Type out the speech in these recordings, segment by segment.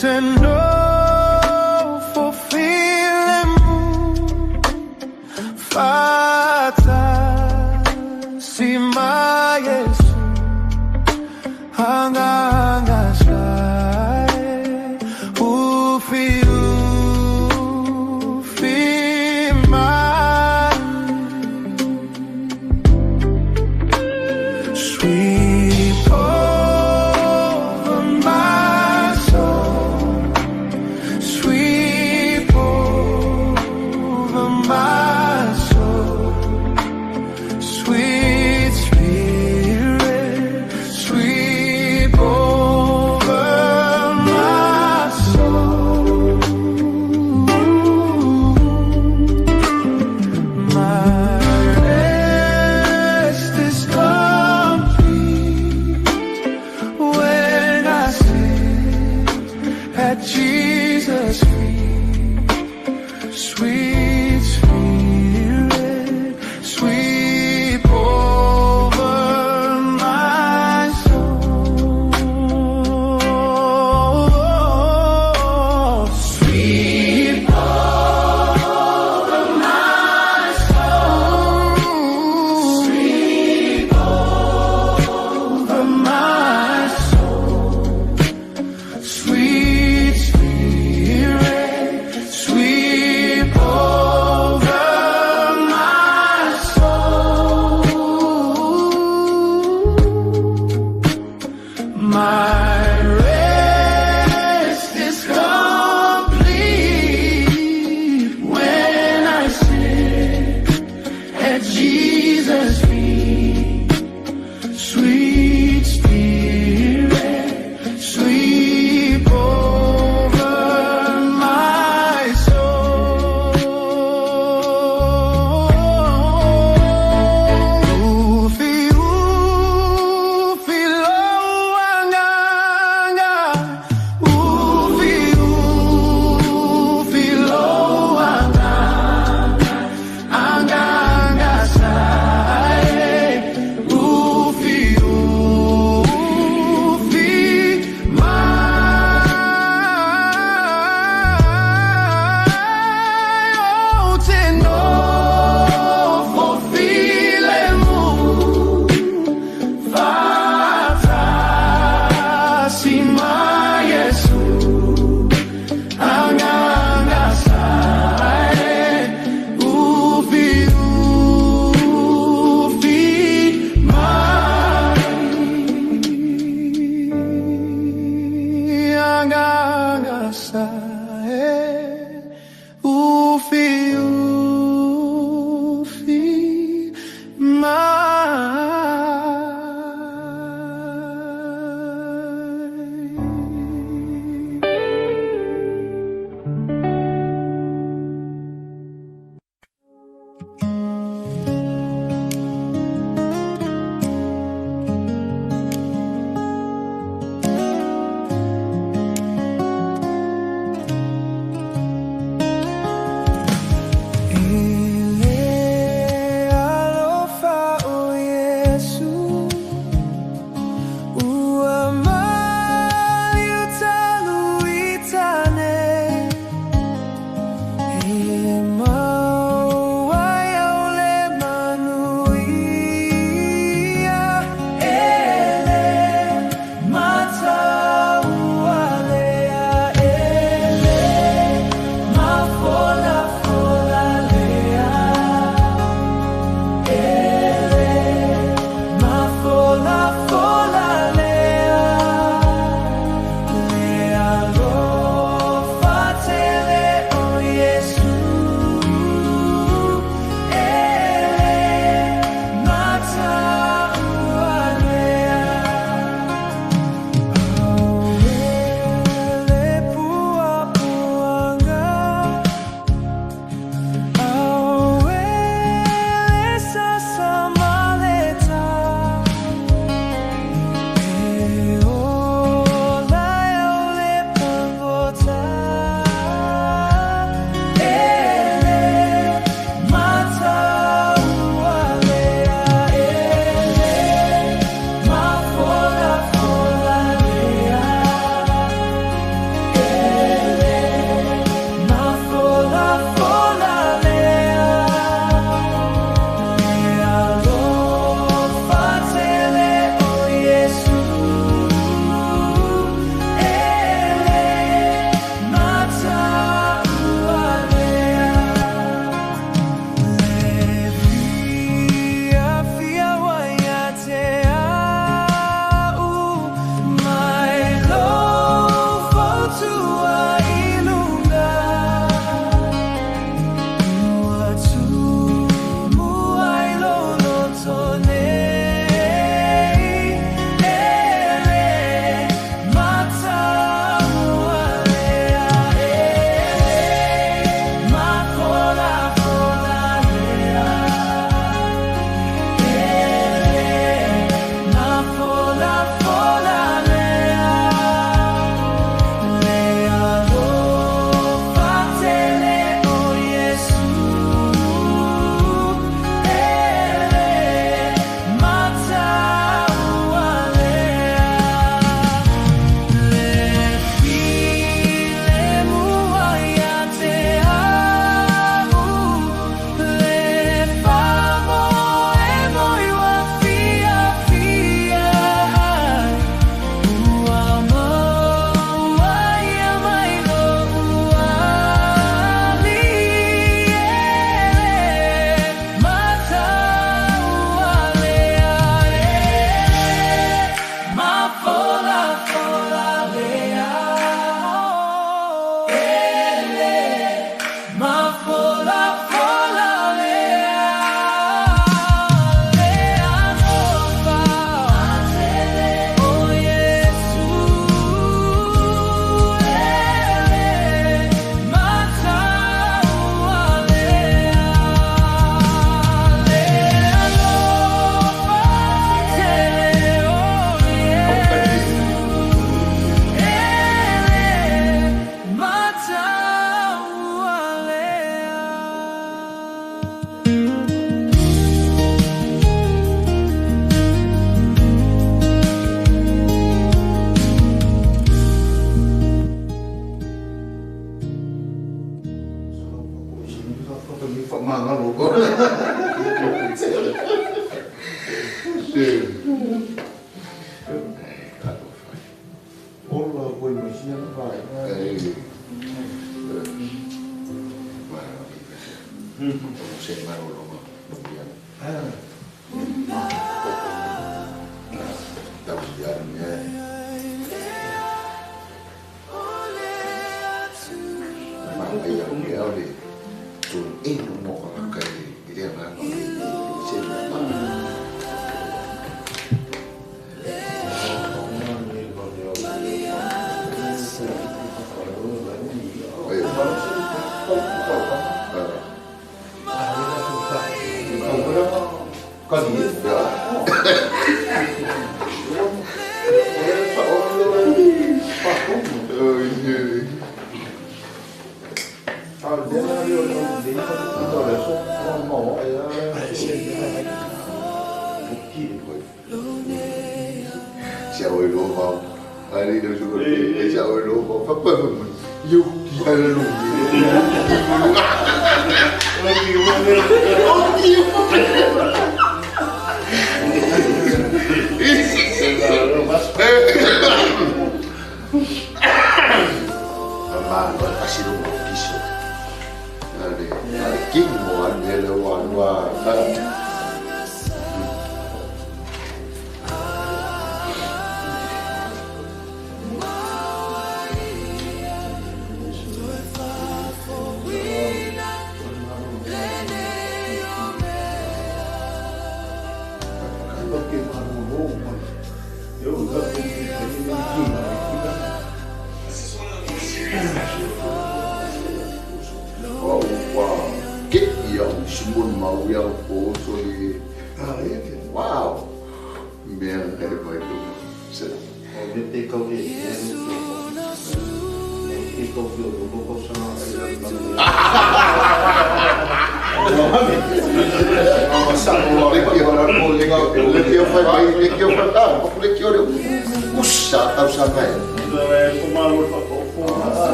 Te nofo filemu faatasi ma Iesu Agaga sa e ufiufi mai. Sweep over my soul. Sweep over my soul. Sweet Spirit, sweep over my soul. My rest is complete when I sit at Jesus' feet. Sweet Spirit, sweep over my soul. Sweep over my soul. Sweep over my soul. Sweet Spirit, sweep over my soul. My rest is complete when I sit at Jesus' feet. Sweet Spirit, sweep over my soul. Ufiufi lou Agaga, ufiufi lou Agaga, Agaga sa.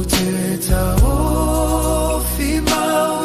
Te taofi mau.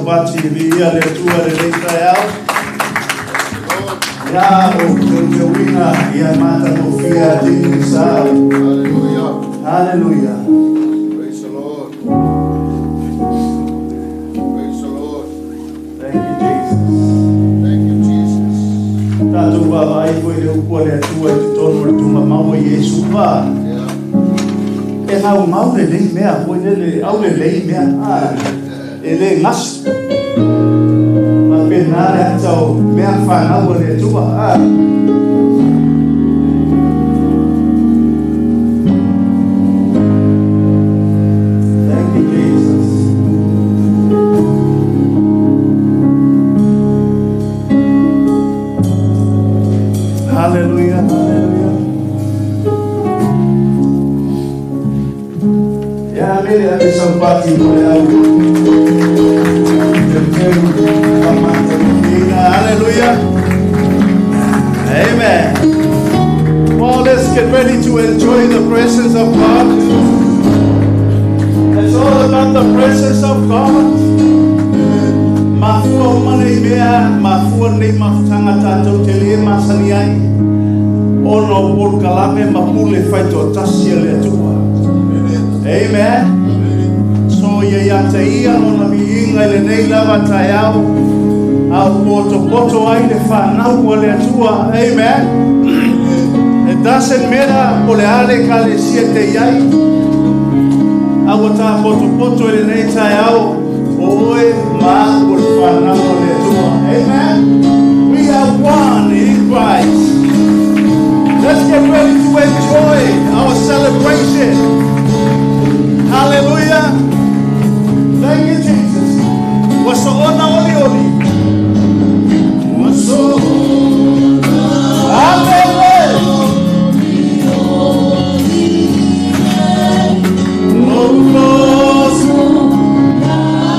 Saupati viia le Atua lenei taeao. Ia o teuteuina ia matagofie atili sa. Hallelujah. Hallelujah. Praise the Lord. Praise the Lord. Thank you, Jesus. Thank you, Jesus. Tatou vaavaai foi le upu a le Atua i totonu o le tugamau e Iesu va. Yeah. E gaugau lelei mea foi lele, au lelei mea. Ah, e le gasu. Faapena le ata o mea fanau a le Atua. Ah. Thank you, Jesus. Hallelujah, hallelujah. Ia mele ave saupati mo le au. Teuteu famatagofieina. Hallelujah. Amen. Well, let's get ready to enjoy the presence of God. It's all about the presence of God. Mafua uma nei mea, mafua nei mafutaga tatou te lē masani ai. Ona o polokalame ma pule faitoatasi a le Atua. Amen. So ia ia te ia lona viiga i lenei lava taeao. Au potopoto ai le fanau a le Atua. Amen. It doesn't matter po o le a le ekalesia te i ai. A ua ta potopoto i lenei taeao. O oe ma a'u o le fanau a le Atua. Amen. We are one in Christ. Let's get ready to enjoy our celebration. Hallelujah. Thank you, Jesus. Ua soona olioli. Ua soona. Hallelujah. Lou loto. Hallelujah.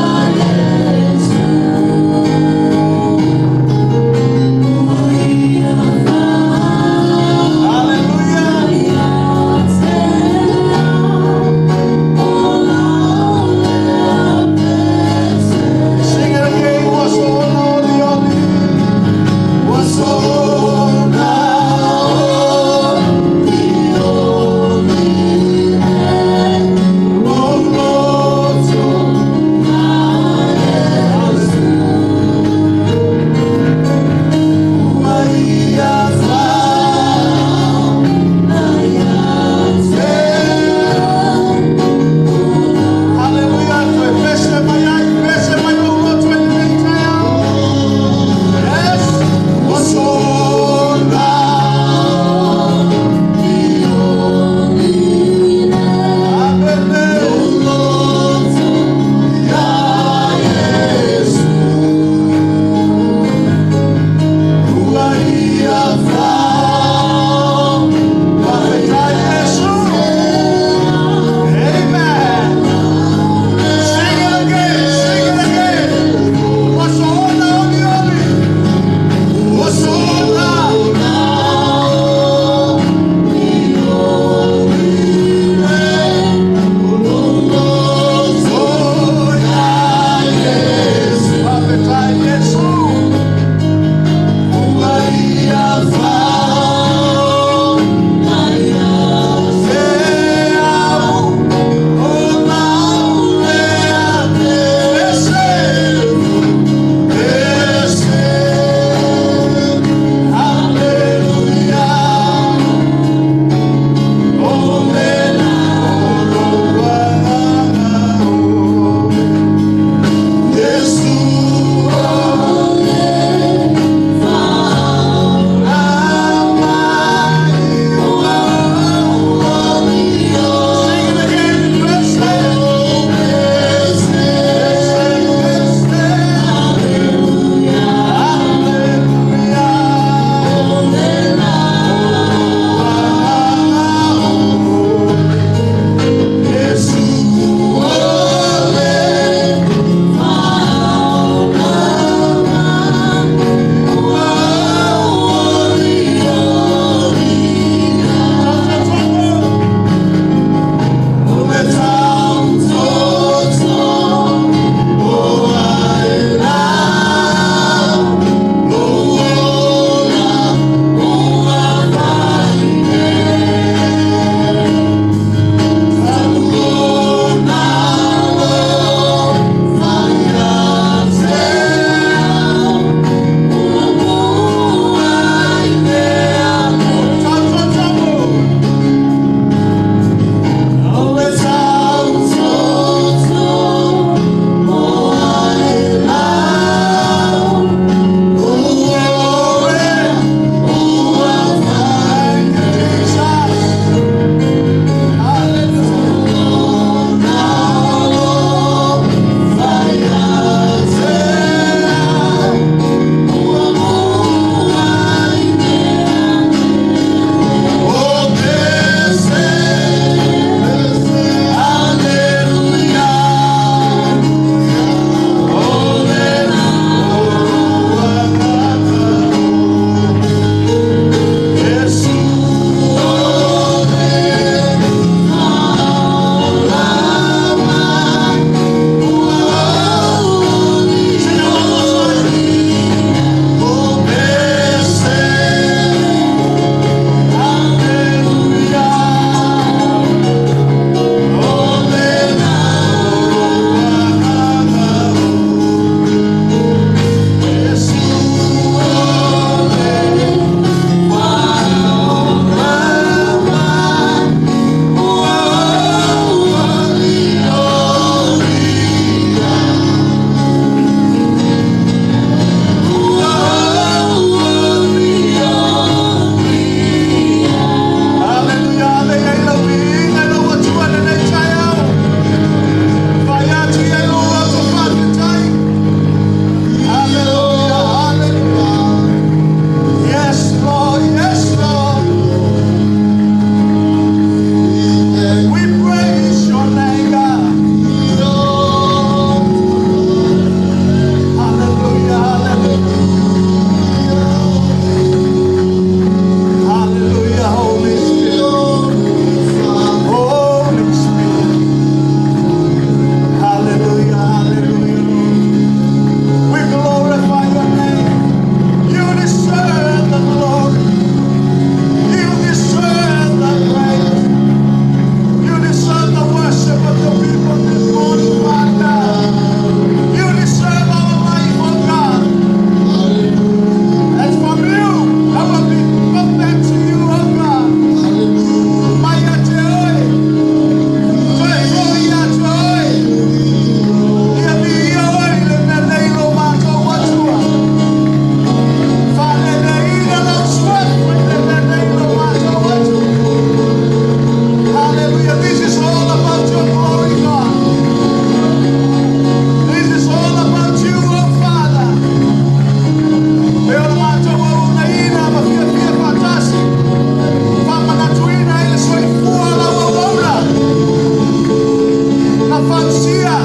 Fausia.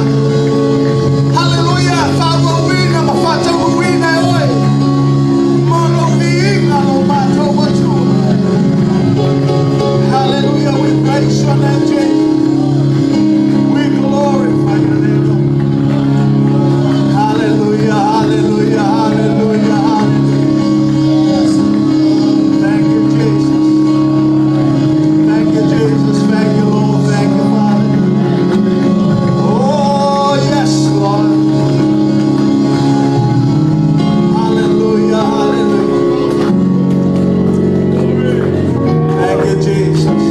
Haleluia, faaauauina ma faataunuuina e oe. Mo lou viiga lo matou Atua. Hallelujah, we praise your name, Jesus. We glorify your name, Lord. Hallelujah, hallelujah, hallelujah, hallelujah. Thank you, Jesus. Thank you, Jesus. Thank you, Lord. Thank you, Father. Oh, yes, Lord. Hallelujah, hallelujah. Thank you, Jesus.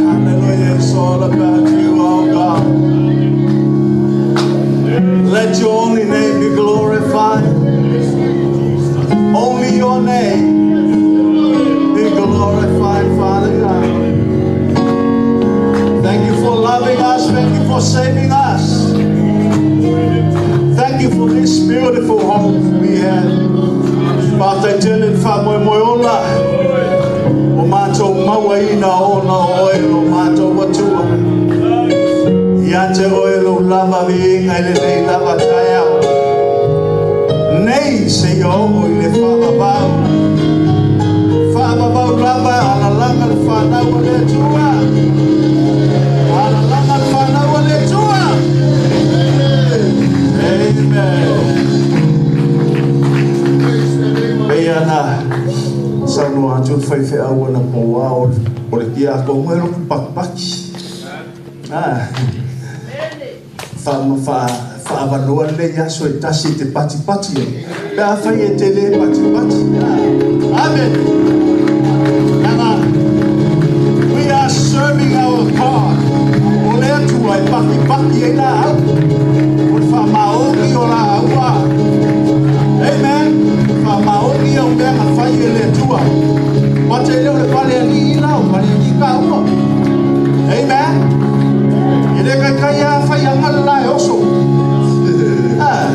Hallelujah. It's all about you, oh God. Let your only name be glorified. Only your name be glorified, Father God. Thank you for loving us. Thank you for saving us. Thank you for this beautiful home we have. Faafetai tele le faamoemoe ola. O matou mauaina ona o oe lo matou Atua. Ia te oe lou lava viiga i lenei lava taeao. Nei seia oo i le faavavau. Faavavau lava alalaga le fanau a le Atua. Alalaga le fanau a le Atua. Amen. Praise the name of Pei ana saunoa atu le faifeau ana poa o le tiakono e loto patipati. Ah. Fa fa faavanoa lenei aso e tasi i te patipati ai. Pe afai e te lē patipati. Ah. Amen. Leaga we are serving our God. O le Atua e patipati ai laau. O le faamaoni o laau a. Amen. Faamaoni au mea na fai e le Atua. Pate leo le pale alii la o pale alii ka ua. Amen. E le kai kai a fai anga le la e oso. Ah.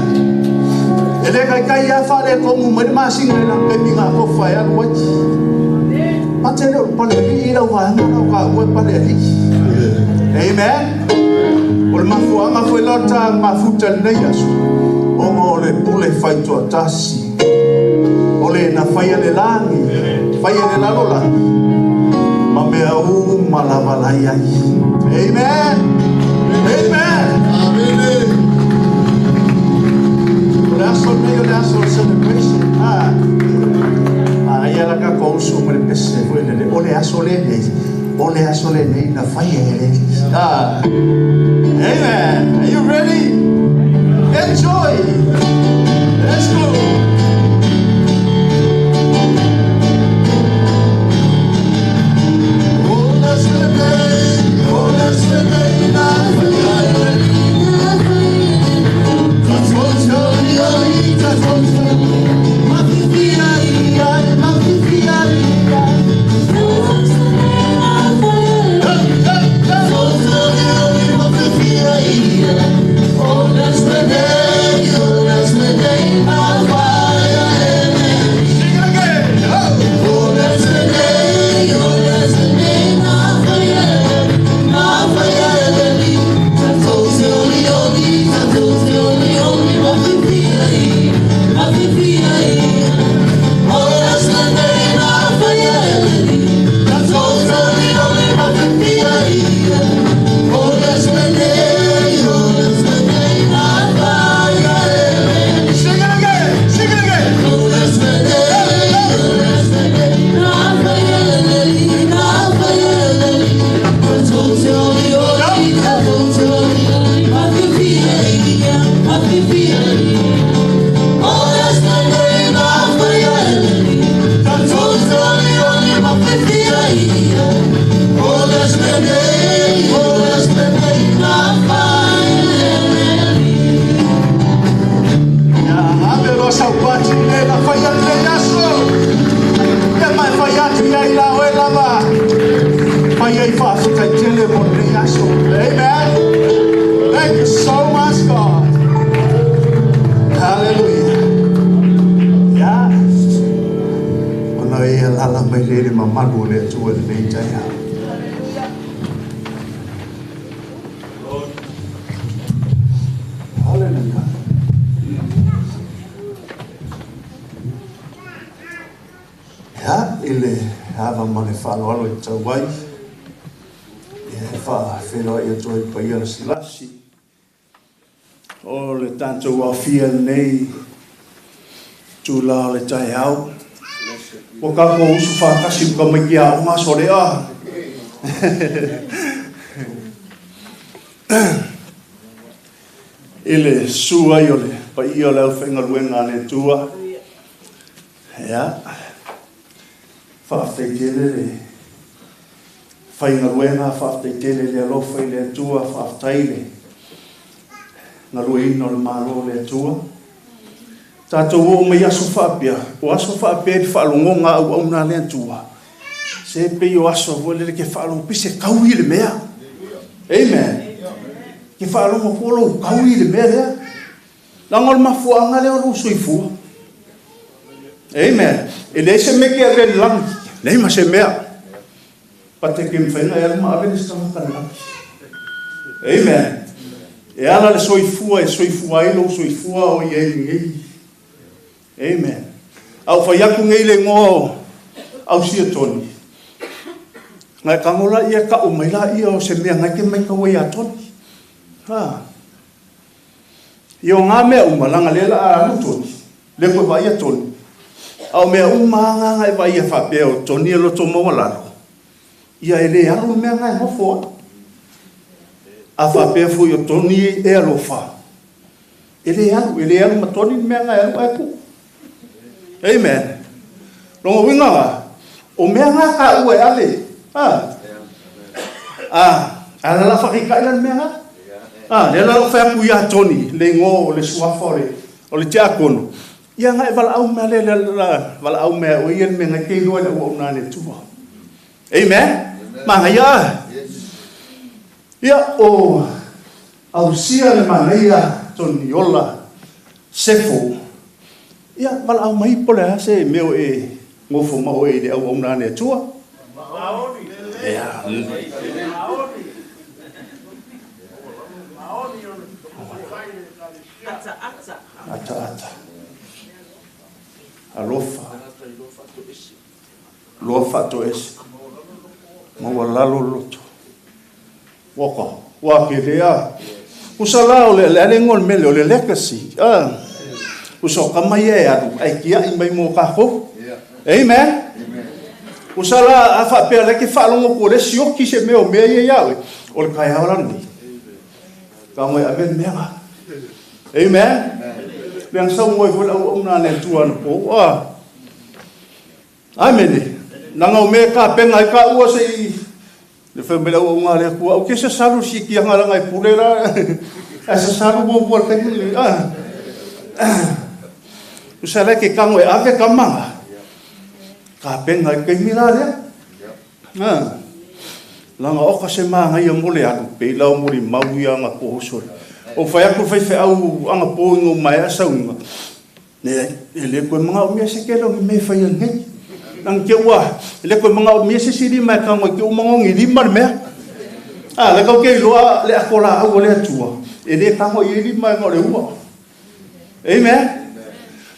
E le kai kai a fa le komu mai le masinga i la pepi ngā kofa e alu ai. Pate leo le pale alii la o anga la o ka ua e pale alii. Amen. O le mafuaga foi la ta mafuta lenei aso. Ona o le pule faitoatasi. O le na faia le lagi, faia le lalolagi. Ma mea uma lava lai ai. Amen. Amen. Amen. O le aso nei o le aso o le celebration. Ah. Aia la ka kousu ma le pese foi le o le aso lenei. O le aso lenei na faia e le. Ah. Amen. Are you ready? Enjoy. Let's go. Oh, that's the day. Oh, that's the day. Oh, that's the day. Oh, that's the day. Sing it again. Oh. Oh, that's the day, oh, that's the day, na Oh, that's the day, na Oh, that's the day, oh, that's the day, na Sing it again. Sing it again. Oh, that's the day, oh, that's the day, na Oh, that's the day, na Oh, that's the day, oh, that's the day, na Ia ave loa saupati le na fai atu le aso. Ia mai fai atu ia i la oe lava. Fai ai faafetai tele mo lenei aso. Amen. Thank you so much, God. Hallelujah. Ia. Ona e alala mai le le mamalu o le Atua lenei taeao. ava ma le faaaloalo e tatau ai. Ia e faafeiloai atu ai paia lasilasi o le tatou aofia lenei itula o le taeao. Ua tatou usu faatasi ma tamaiti aoga aso lea. I le susu ai o le paia o le aufaigaluega a le Atua. Ia, faafetai tele le faigaluega, faafetai tele le alofa i le Atua, faafetai le galueina o le Malo o le Atua. Tatou oo mai aso faapea, o aso faapea i le faalogoga auauna a le Atua, se pei o aso foi lele ke faalogo pei se taui le mea. Amen. Ke faalogo po lou taui le mea lea. Leaga o le mafuaaga lea o lou soifua. Amen. E leai se mea ke ave i le lagi, leai ma se mea. Pate ke mafai ona e alu ma ave le isi tagata i le lagi. Amen. E ala le soifua e soifua ai lou soifua o i ai lenei. Amen. A ou fai atu nei le igoa o Ausia Tony, ngai tago la ia kau mai la ia o se mea ngai ke maitau ai ia Tony. Ha. Ia o ngā mea uma, langa lea la a alu Tony, le koe vaai ia Tony. A o mea uma a ngā ngai vaai ia faapea o Tony e loto maualalo, ia e le alu le mea ngai nofo a. A faapea foi o Tony e alofa, e le alu, e le alu ma Tony le mea ngai alu ae tuu. Amen. Longa uiga nga, o mea nga ka ua e ave. Ha. A, a la la whakaikai la le mea nga. A, lea la lau fai atu ia Tony, le igoa o le suafa o le, o le tiakono. Ia nga e valaau mea le, le, la, valaau mea o ia le mea ngai te iloa i le auauna a le Atua. Amen. Manaia a. Ia, o ausia le manaia Tony Ola Sefo. Ia, valaau mai po o le a se mea o e nofo ma oe i le auauna a le Atua. Ia. Ataata. Alofa. Loa faatoese. Maualalo loto. Waka, ua ke lea. Usa la o le le ale ngol mele o le legacy. Ah. Usa o kama ia e alu, ai kia i mai mo kākou. Amen. Usa la a faapea le ke faalogo ko le sioki se mea o mea ia ia oe. O le kaeao la nei. Ka ngoe ave le mea nga. Amen. Le ang sau ngoe foi le auauna a le Atua anapo. Ah. Amene. Langa o mea ka penga ai ka ua se i le fai mai le auaunga a le Atua, au ke sasalu si kianga langa e pule la. Ae sasalu muamua le taimi lenei. Ah. Usa la ke kango e ave ka manga. Ka penga i kaimi la lea. Ah. Langa oka se māngaia mo le alu, pei lau mo le mau ia anga po hosole. O fai aku fai wheau anga po ingo mai a saunga. Leai, e le koe manaomia se kele o ni mea e fai ai nei. Lagi ke ua, e le koe manaomia se isi lima e tago ai ke uma gogi lima le mea. A, le kau ke iloa le ako laau a le Atua, e le tago i ai lima e na o le ua. Amen.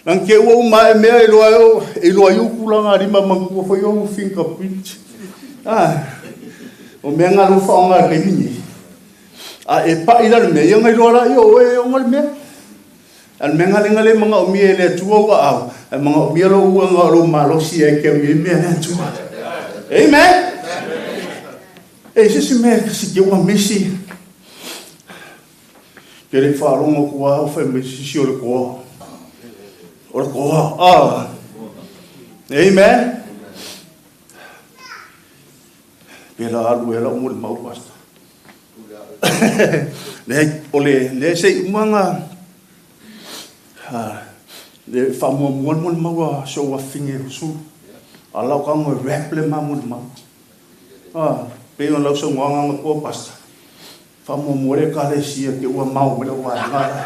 Lagi ke ua uma ae mea e iloa ai o, e iloa ai ou tulaga lima manatua foi ou fingerprint. A, o mea nga lou faaaoga i le taimi nei. A e pai la le mea, ia na iloa laia o oe e ona le mea. A o le mea galega lea e manaomia e le Atua ua au, ae manaomia lou uaga o lou malosi e keu i ai mea le Atua. Amen. E se isi mea si ke ua misi. Ke le faalogo atu lava o fai mai se isi o le toa. O le toa. Ah. Amen. Pela alu e lau molimau, Pastor. Leai, o le, leai se i uma nga, le faamuamua le molimau a si ou afafine o Sulu. A lau tago e rap le ma molimau. Ah, pei o lau saunoaga anapo, Pastor. Faamuamua le Ekalesia ke ua mao mai lau vaega la.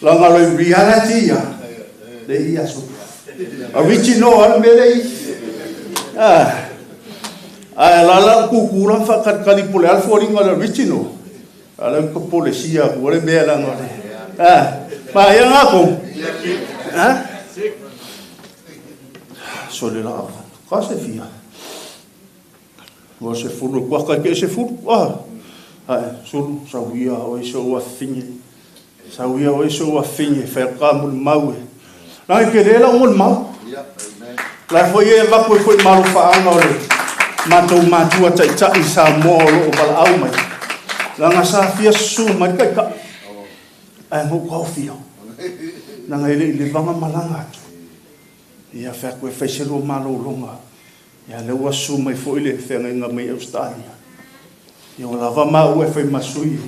Leaga o le reality ia, le i aso. Original lava le mea le i. Ah. Ae la la kuku la whakalikali po le a le foliga o le original. A la ka polesia atu le mea leaga o le. Ah. Ma ia ngā kou. Ah. Sole la ka se fia. 20 kwa ka ke se fulu ah sulu sauia o iso wa finge sauia o iso wa finge fa ka mul mau la ke le la mul mau la foi e va foi malu fa anga o le matou matua taitai sa mo lo o bala au mai la nga sa fia su mai kai ka ai mo ko fia na ngai le le vanga malanga atu ia fa ko fa se lo malo longa ia le ua su mai foi le fenga inga mai Australia ia o lava ma ua fai masui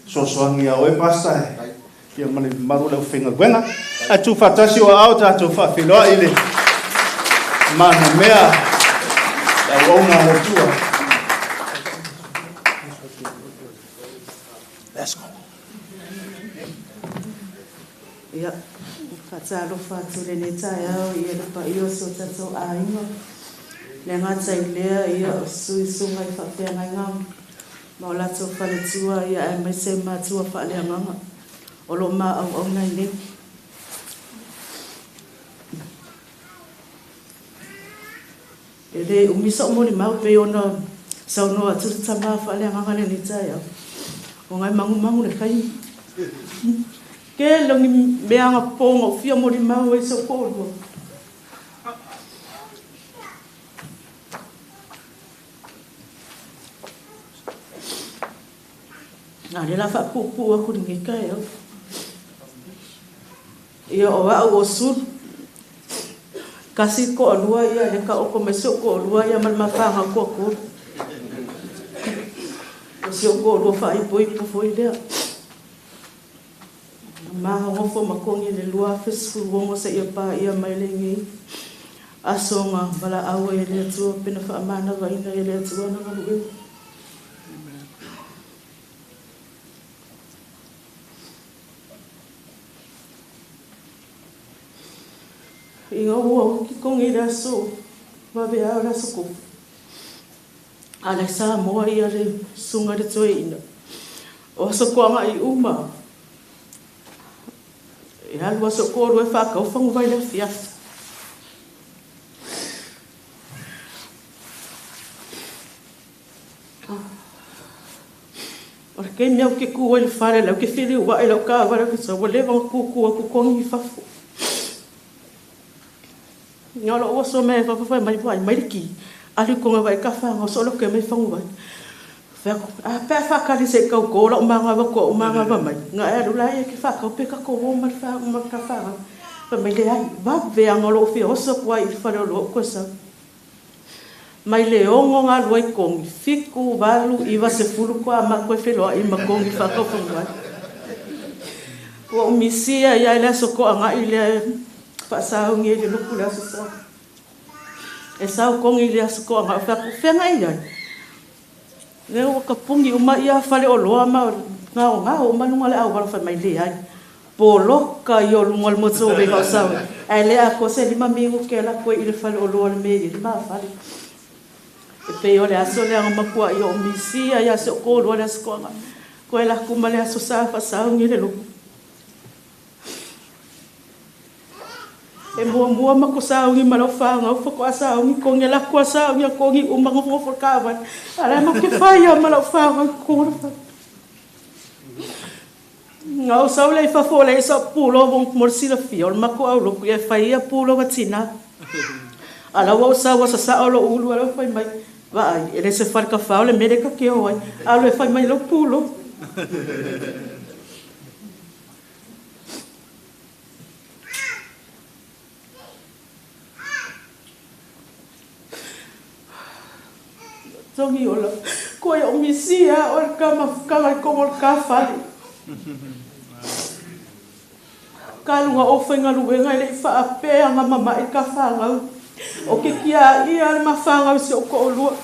so so angia o e pasta ia male maru le fenga wenga atu fatasi o au tatou faafiloa i le mana mea la uauna le tua. Let's go. Ia, whatālofa atu le nei taeao ia le paia o si o tatou aiga. Le ngata i lea ia o sui sunga i whaafeangaiga. Ma o latou faletua ia ae mai se matua faaleagaga. O lo ma au au nai nei. E le umisa o moli mau pe ona saunoa atu le tama faaleagaga le nei taeao. O ngai mangu mangu le kai. Ke longi meanga ponga o fia moli mau e so kolua. Nā le la whaapupu aku ni ka e au. Ia o au o sulu. Kasi ko alua ia le ka oko mai so ko alua ia mal mawhanga ko ko. O si o ko alua wha ipo ipo foi lea. Maha ngofo makongi le lua fesfu wongo se ia pa ia mai le ngi. Aso ngā wala aua e le atua pena whaamana vaina e le atua na ngalu e. Inga ua ki kongi le aso, wawe au le aso ko. A le sa moa ia le sunga le toe ina. O aso koanga i uma. E alu aso kōru e whakau whangu vai le fiafi. O le kei mea o ke kua i le whare lau ke whiri ua e lau ka wara ke sa wa lewa kukua kukongi i fafo. Nga lo ua so me whawhawhai mai vai mai le ki. Alu konga vai ka whanga so lo ke mai whangu vai. A pē whakari se kau kō la umanga wa ko umanga wa mai. Nga e alu lai e ke whakau pe ka ko o ma ka whanga. Pa mai le ai, wa veanga lo whia oso kua i whare o lo koe sa. Mai le ongo ngā lua i kongi, fiku, walu, iwa se fulu kua ma koe wheloa i makongi whakau whangu vai. Ua umisia ia le aso koa ngā i le whaasahungi e le luku le aso sa. E sau kongi le aso koa ngā whaku whenga i ai. Le ua kapungi uma ia whale o loa ma ngao ngao uma lunga le au wala whai mai le ai. Poloka i o lunga le moto o wei sawe. Ai le a kose lima mingu ke la koe i le whale o loa le me i le maa whale. E pe o le aso le anga makua i o misia ia se o kōrua le aso koa ngā. Koe la kuma le aso sa whasaungi le luku. E mua mua ma ko saungi ma lau whāngau, whako a saungi, kongi la kua saungi, a kongi umanga whako kāwan. Ala ma ke whaia ma lau whāngau, kōra whāngau. Ngau sau lei whafo lei sa pūlo wong morsila fia, o le mako au loku e whaia pūlo wa tina. Ala wau sau asa sa olo ulu, ala whai mai, vaai, e le se wharka whao le mere ka ke oai, alo e whai mai lau pūlo. Tongi ola, koe o misia o le kama whakanga i kongo le ka whale. Ka lunga o whainga luenga i le i whaapea ngā mama i ka whangau. O ke kia ia le mawhangau se o ko olua.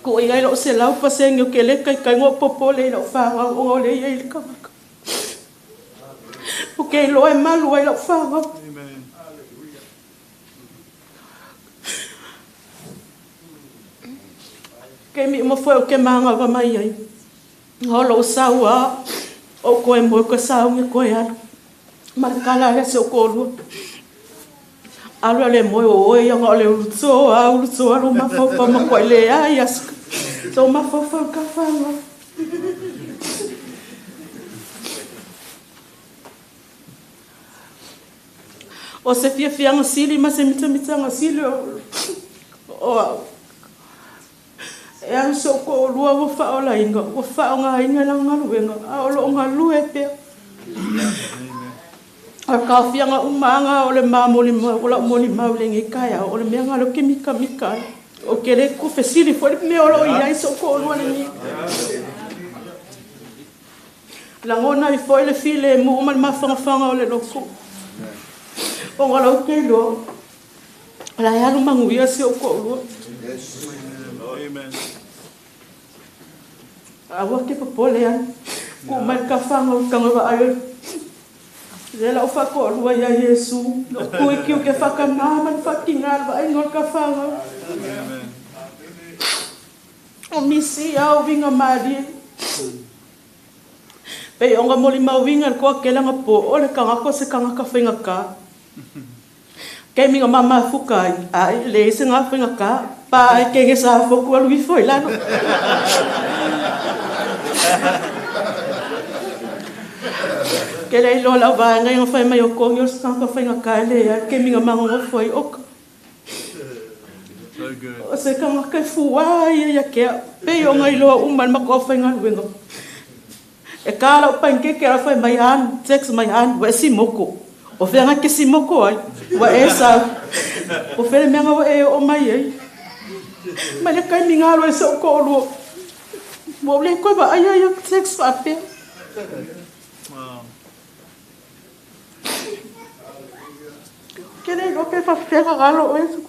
Ko i ai lo se lau pasengi o ke le kai kai ngō popole i lau whangau o ngō le ia i le kamaka. O ke loa e malu ai lau whangau. Amen. Ke mi mo foi o ke manga va mai ai. Holo o saua o koe mo ko saungi koe alu. Markala le se o kolua. Alu le moe o oe ia nga o le ulutoa, ulutoa lo mafaufau ma koa i le ai aso. So mafaufau ka whanga. O se fiafiaga sili ma se mitamitanga sili o au. E alu so ko lua ua whaolainga, ua whaongainga la ngaluenga, a o lo ngalue pea. O ka fianga umanga o le mamoli o la moli mau le ngi kaya o le mea ngalo ke mika mika o ke le ku fesili fo le mea o lo ia so ko lua le ngi. Langona i fo le file mu ma mafanga o le loku. O ngalo ke lo. La ya lu mangu ia se o ko lua. Amen. Awa ke popole an. Ku mai ka fanga o kanga va ayo. Le la ofa ko lua ia Yesu. No ku ki o ke whaka nā man whakinga va ai ngol ka fanga. Amen. O misi au vinga mari. Pe onga moli mau vinga ko ke langa po o le kanga ko se kanga ka whenga ka. Ke minga mama fuka ai le se nga whenga ka. Pa ai ke sa foku alu ifo i lano. Ke le ilo lau vai ngai ngā whai mai o kongi o sanga whainga ka le ia ke minga manga ngā whai oka. So good. O se kanga kai fua ia ia kea. Pe o ngai loa uma ma ko whainga luenga. E ka lau pain ke ke whai mai an, text mai an, wa si moko. O whenga ke si moko ai, wa e sa. O whele menga wa e o mai ai. Mai le kai minga alo e so ko lua. Wa le koe wa ai ai text wa pe. Wow. Ke le lo pe fa fera galo e su.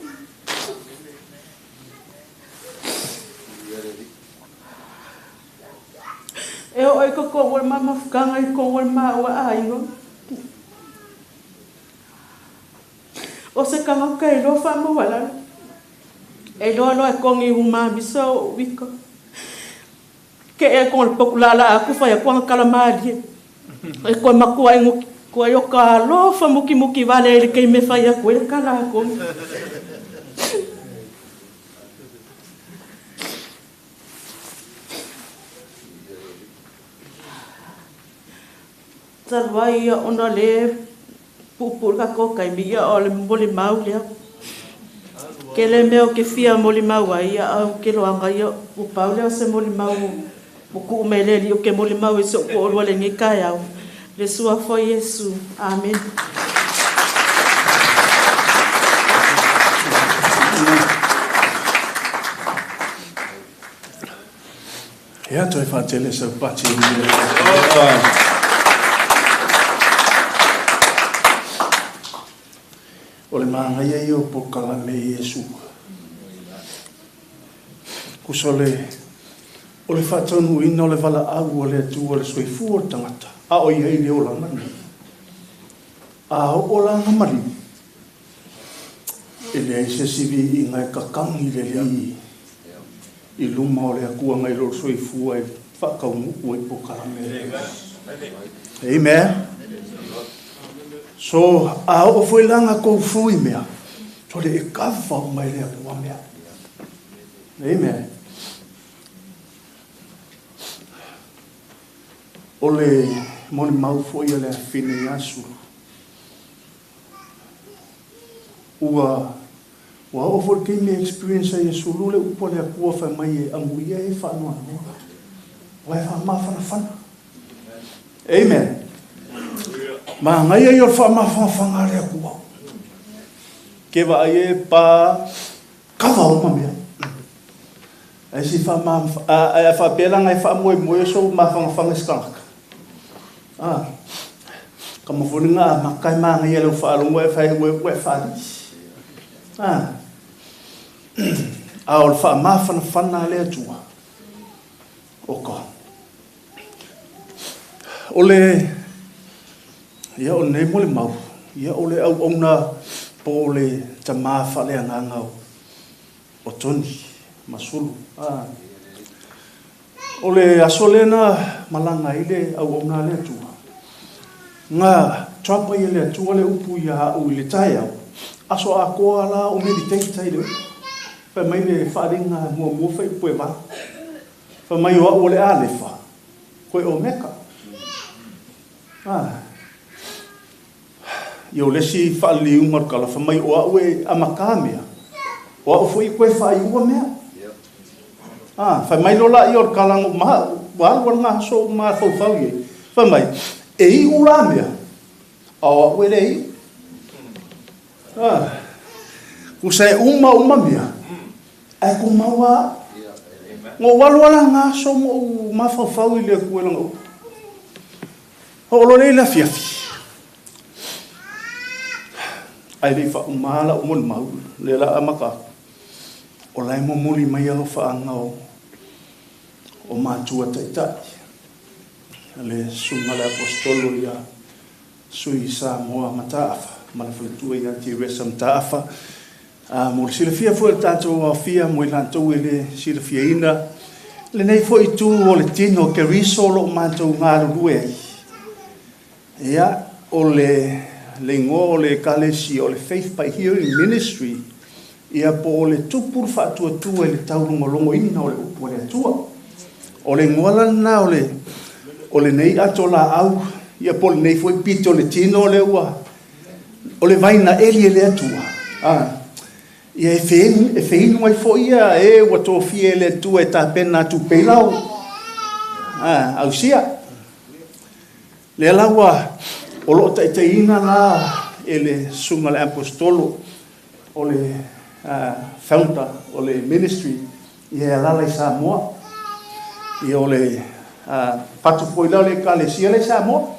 E o e ko ko wal mama fukanga i ko wal ma wa ai ngo. O se kanga kai lo fa mo wala. E lo lo e kongi uma miso wiko. Ke e ko le poku la aku fa ya ko kala mali. E ko makua e ngo ko yo ka lo fa muki muki vale le ke me fa ya ko le kala ko. Talwai ia ona le pupur ka ko kai mi ia o le moli mau lea. Ke le mea o ke fia moli mau ai ia au ke loanga ia u pau lea o se moli mau mo ku mele li o ke moli mau e so ko olua le ngi kai au. Le sua fo Yesu. Amen. Ia toi whātele sau pati. O le maangaia i o pokala me Yesu. Kusa o le whātaunu ina o le wala au o le atu o le soifu o le tangata. A o ia i le olanga nei. A o olanga mari. E le ai se sivi i ngai kakangi le li. I luma o le akua ngai lo soifu ai whakaunu ua i pokala me. Amen. So, a o foi langa kou fui mea, so le e kawa o mai lea kua mea. Amen. O le moni mau foi a le awhine i asu. Ua o foi ke me experience ai sulu le upo le akua whai mai e amu ia e whanua noa. Ua e wha mawhana whana. Amen. Ma ngai ai o le whaamawhanga le akua. Ke wa ai e pa kawa o mamea. Ai si whaapela ngai whaamoe moe so mawhanga skangaka. Ah, ka mawhoni ngā makai maa ngai ele whaalongo e whai ue ue whaali. Ah, a o le whaamawhana le atua. O ka. O le ia o nei mo le mau, ia o le au auna po le tamā whale anganga o Tony Masulu. Ah. O le aso lena malanga i le au auna le atua. Ngā trapa i le atua le upu ia au i le tai au. Aso atoa la o meditate ai le upu. Fai mai le faaaliga muamua fai upu e valu. Fai mai o au o le Alefa, koe Omeka. Ah. Ia o le isi faaliliuga o le kala, fai mai o au e amata mea, o au foi e koe faaiua mea. Ah, fai mai loa laia o le kala ma ua alu ala aso mafaufau i ai. Fai mai, e iu la mea, a o au e le iu. Ah, tusa e uma uma mea, ae tumau lava au. Na ou alu ala nga aso ma ou mafaufau i le Atua i lana upu. Oo loa lea i le afiafi. Ae le i faauma lau molimau, lea la amata atu. O la e momoli mai alofaaga o matua taitai, le susuga le Aposetolo ia Sui Samoa Mataafa ma le faletua ia Teresa Mataafa. Mo le silafia foi o le tatou aofia mo i latou e le silafiaina lenei foi itu o le tino o Keriso o lo o matou galulue ai. Ia, o le igoa o le Ekalesia o le Faith by Hearing Ministry, ia po o le tupu le faatuatua i le taulogologoina o le upu a le Atua. O le igoa la lena o le o lenei ato laau, ia po o lenei foi pito o le tino lea ua o le vai na eli e le Atua. Ia e feinu ai foi ia e ua tofia e le Atua e tapena atu peilau ausia. Lea la ua o lo o taitaiina la e le susuga le Aposetolo o le founder o le ministry ia e alaala i Samoa. Ia o le fatu foi la o le Ekalesia la i Samoa.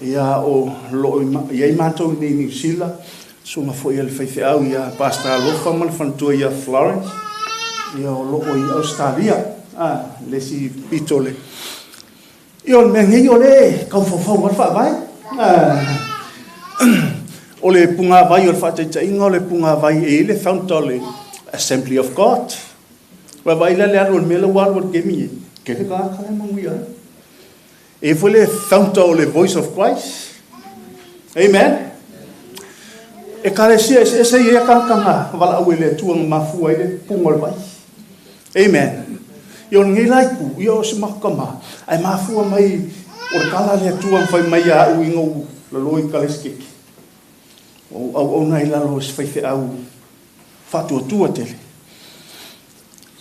Ia o lo o i ai matou i nei Niu Sila, susuga foi a le faifeau ia Pastor Alofa ma le faletua ia Florence, ia o lo o i Ausetalia, le isi pito le. Ia o le mea nei o lea e tau faufau lava le faavae. O le pugāvai o le faataitaiga o le pugāvai e i ai le founder o le Assembly of God. Vaavaai la le alu o le mea la ua alu i le taimi nei, tele tagata la e manuia ai. E i ai foi le founder o le Voice of Christ. Amen. Ekalesia eseese ia tagata na valaau e le Atua na mafua ai le puga o le vai. Amen. Ia o lenei la itu, ia o se matou tama, ae mafua mai o le tala a le Atua na fai mai ia au ina ua lalo i Kalesikeke. Ua ou auauna ai i lalo o se faifeau faatuatua tele.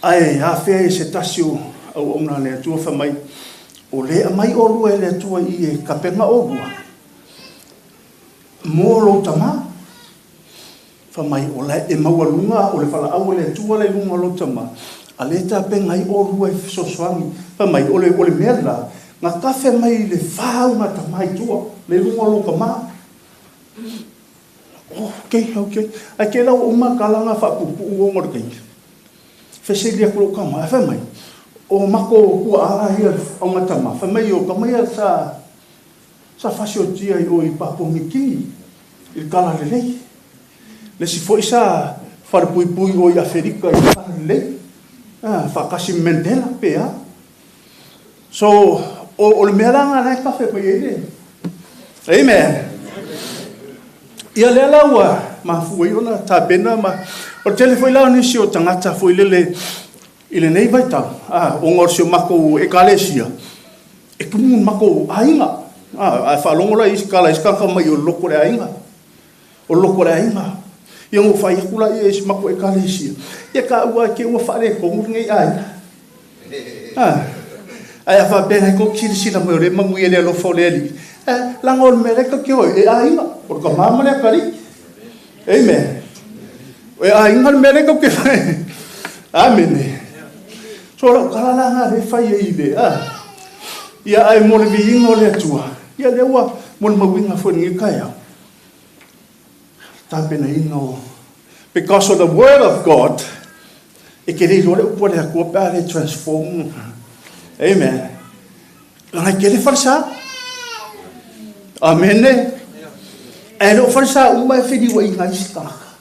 Ae afea e se tasi o auauna a le Atua fai mai, o le aumai olua e le Atua i i e tapena olua mo lou tama. Fai mai, o la e maualuga o le valaau a le Atua la i luga o lou tama, a lea e tapena ai olua e fesoasoani. Fai mai, o le, o le mea la, na tafe mai i le fa au tama i tua, le luga o lou tama. Oh, ok, ok. Ae kela ua uma ka langa faapuupuu ona o le taimi. Fesili atu lou tama, ae fai mai, o matou tuaa la ia auga tama, fai mai o tama ia sa sa fasiotia i o i Papua Nikini i le talalelei. Le isi foi sa falepuipui i o i Aferika i le talalelei, faatasi ma Mandela pe a. So, o le mea la lena e kafe mai ai le. Amen. Ia lea la ua mafua ai ona tapena ma o le tele foi la o nisi o tagata foi lele i lenei vaitau, ona o si o matou Ekalesia, e tumu i matou aiga. A faalogo la i isi tala i isi tagata mai o le lotu a le aiga. O le lotu a le aiga. Ia ona ou fai atu laia i si matou Ekalesia, ia taua te i ua faaletonu lenei aiga. Ae a faapea e tou te silasila mai o lea e manuia le alofa o le Alii, leaga o le mea lea tou te o ai, e aiga, o le tama ma le atalii. Amen. E aiga le mea lea tou te fai. Amene. So lau tala la lena lea e fai ai i le, ia ae mo le viiga o le Atua, ia lea ua molimauina foi i lenei taeao, tapenaina o because of the word of God, e te le iloa le upu a le Atua pe a le transform. Amen. Leaga e tele falesa. Amene. Ae le o falesa uma e feliuaiga ai isi tagata.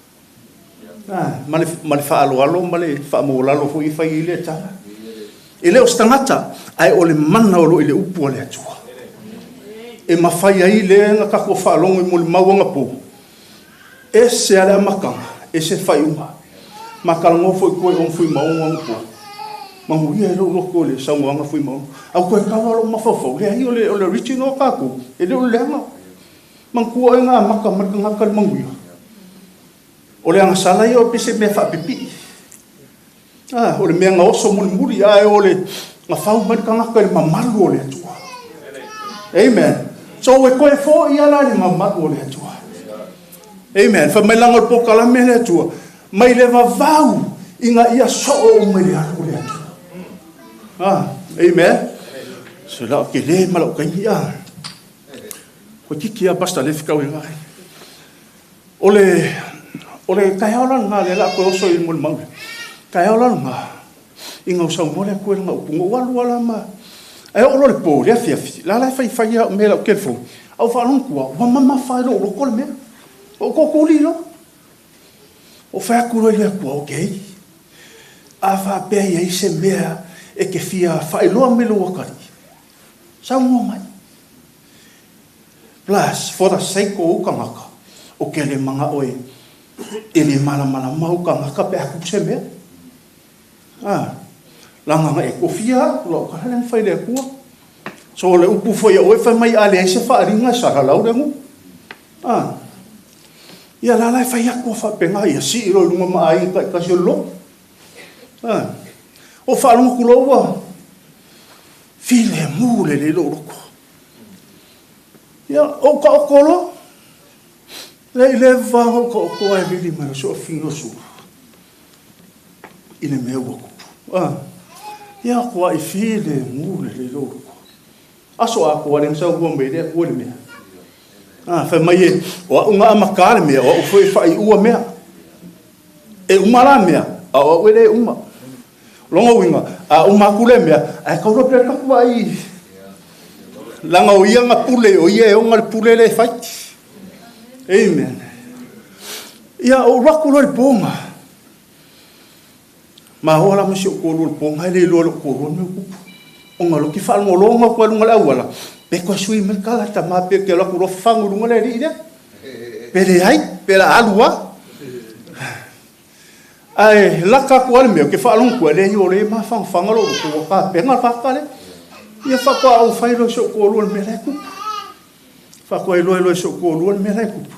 Ma le faaaloalo ma le faamaualalo foi e fai ai lea tala. E le o se tagata, ae o le mana o lo o i le upu a le Atua. E mafai ai lea na tatou faalogo i molimau anapo. Ese ale amataga, ese faaiuga. Makalagoa foi koe o fui maonga ngo po. Manuia e lou loto i le saunoaga Fuimaono. Ae ua toe tau lava lou mafaufau, leai o le o le original a tatou, e le o le leaga. Manatua oe na amata mai le tagata i le manuia. O le agasala ia o pei se mea faapipii. A, o le mea na oso mulimuli, ae o le na fau mai le tagata i le mamalu o le Atua. Amen. So ua toe foi lava la i le mamalu o le Atua. Amen. Fai mai laga o le polokalame a le Atua, mai le vavau ina ia soo uma i le alu o le Atua. Ah, amen. So la o tele ma lau taimi ah. Koe titi a basta le fikau e ngai. O le o le taeao la lena lea la a toe oso i molimau lea. Taeao la lena ina ua saunoa le Atua i lana upu, na ou alu lava la ma ae oo loa i le po i le afiafi, la la e faifai au mea i lau telefoni, ae ou faalogo atu lava ua mamafa i lou loto le mea. Ou tootuli loa. Ou fai atu loa i le Atua, okay, a faapea e i ai se mea e te fia faailoa mai i lou atalii, saunoa mai. Plus, for the sake o ou tagata, ou te le manao e e le malamalama ou tagata pe a tupu se mea. A, leaga na e tofia au, lau tala lea na fai i le Atua. So o le upu foi a oe fai mai a leai se faaaliga e salalau le nuu. A, ia la la e fai atu a faapena, ia sii loa i luga ma aiga taitasi o le lotu. A, o faalogo atu loa ua filemu lelei lou loto. Ia, ou taoto loa. Le i leva ona ou taoto ae vili mai loa si ou afafine o Sulu i le mea ua tupu. A, ia atu ai filemu lelei lou loto. Aso atoa lea na saunoa mai ai le Atua i le mea. A, fai mai e, o au na amata le mea, o au foi e faaiua mea. E uma la mea, a o au e le uma. O lona uiga, a uma atu lea mea, ae tau loa pea le tatou vaai leaga o ia na pule, o ia e ona le pule lea e fai. Amen. Ia, ou alu atu loa i le po na. Maoa la ma si ou toalua i le po na, e le iloa e lou toalua le mea ua tupu. Ona o lea ou te faalogologo atu ai i luga o le auala, pe toe sui mai le tala a le tama pe ou te alu atu loa fafagu i luga le alii lea. Pe leai, pe o le a alu lava. Ae laka atu lava le mea, ou te faalogo atu, e leai o lea e mafanafana lou loto, ua tapena le tagata lea. Ia faatoa ou fai loa i si ou toalua i le mea la e tupu. Faatoa iloa loa e si ou toalua le mea la e tupu.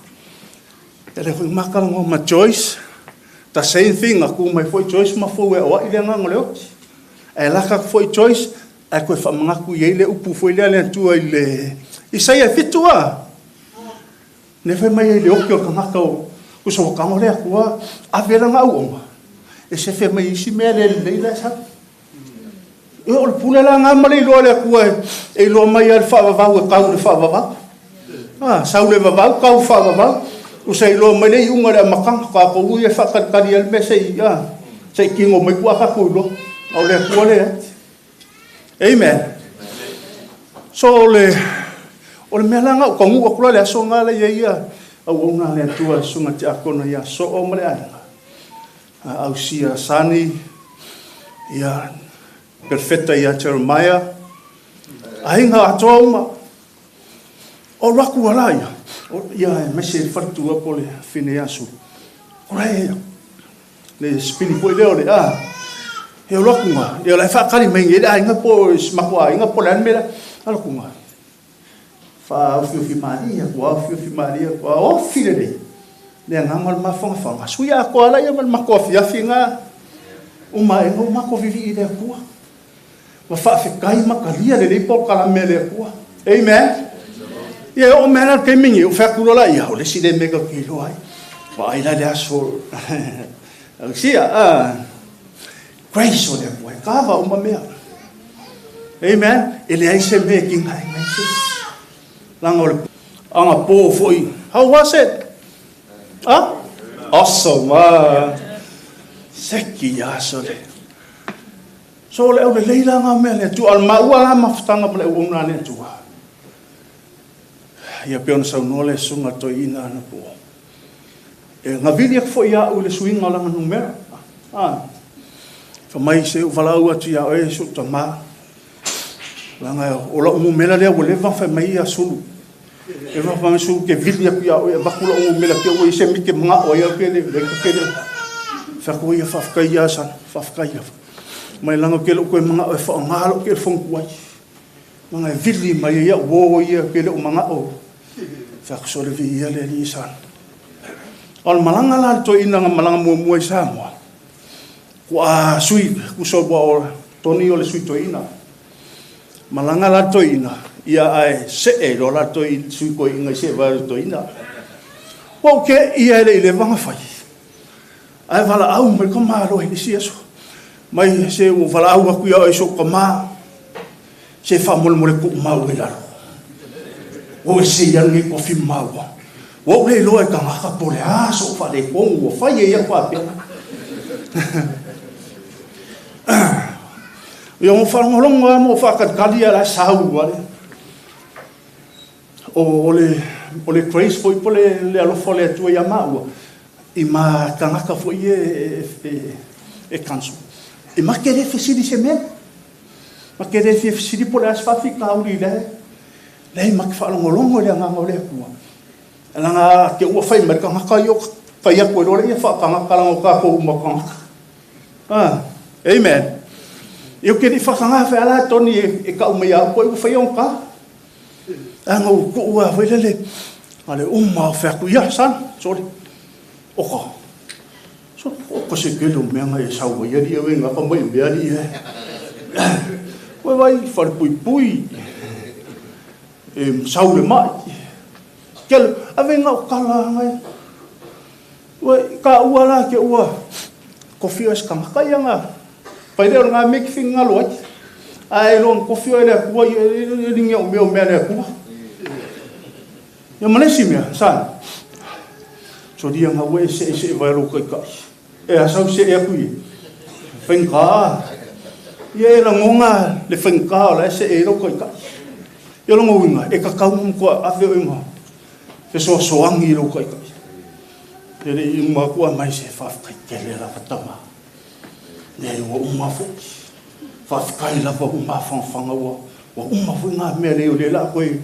Ia lea foi ma talanoa ma Joyce, the same thing, na tu mai foi Joyce ma fou e aoai le agaga o le oti. Ae laka atu foi Joyce, ae toe faamanatu i ai le upu foi lea a le Atua i le Isaia e 7 a. Ne fai mai ai le oki o le tagata o uso ua tago le Atua ave lana auauna e sefe mai isi mea le lelei la e sau. Ia o le pule la na ma le iloa e le Atua e iloa mai lava le faavavau e tau i le faavavau. A, sau le vavau, tau faavavau. Usa iloa mai le iuga i le amataga, tatou ia e faatalitali ai le mea se i, a, se i tino mai tua tatou iloa. A o le Atua leai. Amen. So o le, o le mea la na ou taunuu atu la le aso na la i ai ia auauna a le Atua, le Susuga Tiakono ia Soo ma le aiga. Ausia Sani, ia, Perfeta ia Jeremiah, aiga atoa uma. O alu atu ala ia, ia aemaise le faletua po o le afine ia Sulu. O la e, le sipili foi lea o le a, e alu atu nga, ia o la e faatali mai nei le aiga po o si matou aiga po o le a le mea la, alu atu nga. Faaofiofi malie atu, aofiofi malie atu, aofi lelei le agaga o le mafanafana. Sui atoa la ia ma le matou afiafi na uma ae ua matou vivii i le Atua. Ma faafetai ma talia lelei polokalame a le Atua. Amen. Ia e oo mai la le taimi nei, ou fai atu loa la ia, o le isi lea mea tatou te iloa ai. Vaai la i le aso Ausia, ah, grace o le Atua e kava uma mea. Amen. E leai se mea e tigaina ai se isi. Leaga o le agapō foi. How was it? Ah? Awesome. Ah. Seki aso le. So o le aulelei la ngā mea le Atua. A o le maua la mafutaga ma le auauna a le Atua. Ia pei ona saunoa le Susuga Toeaina anapo. E gavili atu foi ia au i le suiga o lana numera. A, fai mai se i ou valaau atu ia oe si ou tama. Leaga o lau numera lea ua leva ona fai mai ia sulu. E fa su ke vili aku ia e vaku lo mela ke o se mi ke mga o ia ke le le ke le. Fa ko ia fa ka ia sa fa ka ia. Mai langa ke lo ko mga o fa nga lo ke fong kuai. Mga vili mai ia wo ia ke le o mga o. Fa ko so le vi ia le li sa. O malanga la to ina nga malanga mo mo sa mo. Ku a sui ku so bo o toni o le sui to ina. Malanga la to ina ia ai se e lo la to i sui ko inga se va to ina. O ke ia le le vanga fai. Ai vala au mai ko malo i si aso. Mai se o vala au aku ia so ko ma. Se fa mol mol ku ma o la. O se ia ngi ko fi ma o. O le lo e ka ngaka pole a so fa le ko o fa ye ia fa pe. Ia mo fa ngolongo mo fa ka kalia la sau wale. O le grace foi po le alofa le atua ia maua. I ma tangaka foi e kanso. E ma kere fesili se mea. Ma kere fesili po le asfafi ka uri le. Lei ma ke whaalongolongo le anganga o le akua. Alanga ke ua whai mai kangaka i o kai aku e lore ia whaakangaka langa o kako uma kangaka. Ah, amen. I o kere whakanga whai ala toni e ka umai au koe ua whai ka. Anga u ko ua whai lele. Ale uma o whaku ia san, sorry. Oka. So oka se kele o mea ngai e sau ai ali e ngaka mai mea ali e. Koe vai whare pui pui. E sau le mai. Kele, ave ngā o kala ngai. Ua, ka ua la ke ua. Kofi o eskanga kai anga. Pai leo ngā meki whinga ngalo ai. Ai lo kofi o le akua i ringi o mea o mea le akua. Ia manesi mea, san. So dia ngā ue se se vai lo kai kai. E asau se e aku i. Whenga. Ia e langonga le whenga o la se e lo kai kai. Ia longo winga, e kakau mkoa ave o inga. Fe so soangi lo kai kai. Te le inga kua mai se whawhikai kele la watama. Ne ua uma fo. Whawhikai la wa uma whangwhanga ua. Ua uma fo ngā mea leo le la koe.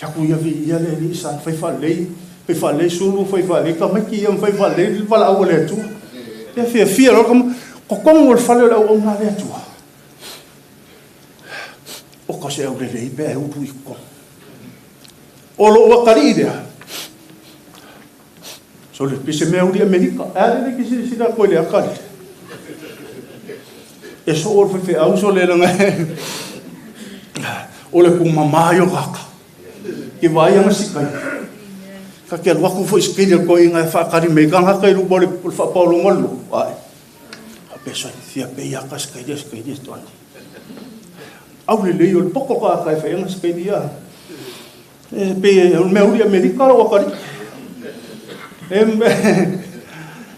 Whiaku ia vi ia le li san whai whalei. Whai whalei sulu, whai whalei ka maiki ia whai whalei wala aua le atua. Ia fia fia lo kama. Kokongo le whale o le au ngā le atua. O ka se au le lei pē uru i kongo. O lo ua kari i rea. So le pise mea uri Amerika. A le le kisi sila koe le akari. E so o le whewhe au so le langa. O le kumama yo kaka. Ke vai anga sikai. Ka ke alu aku fo iskili ko inga e whakari me ka ngaka i lupa le whapaolongo lo. Ai. Ka peso fia pe ia ka skai skai toani. Au le lei o le poko ka kai whai anga skai ia. E pe o mea uri Amerika ro akari.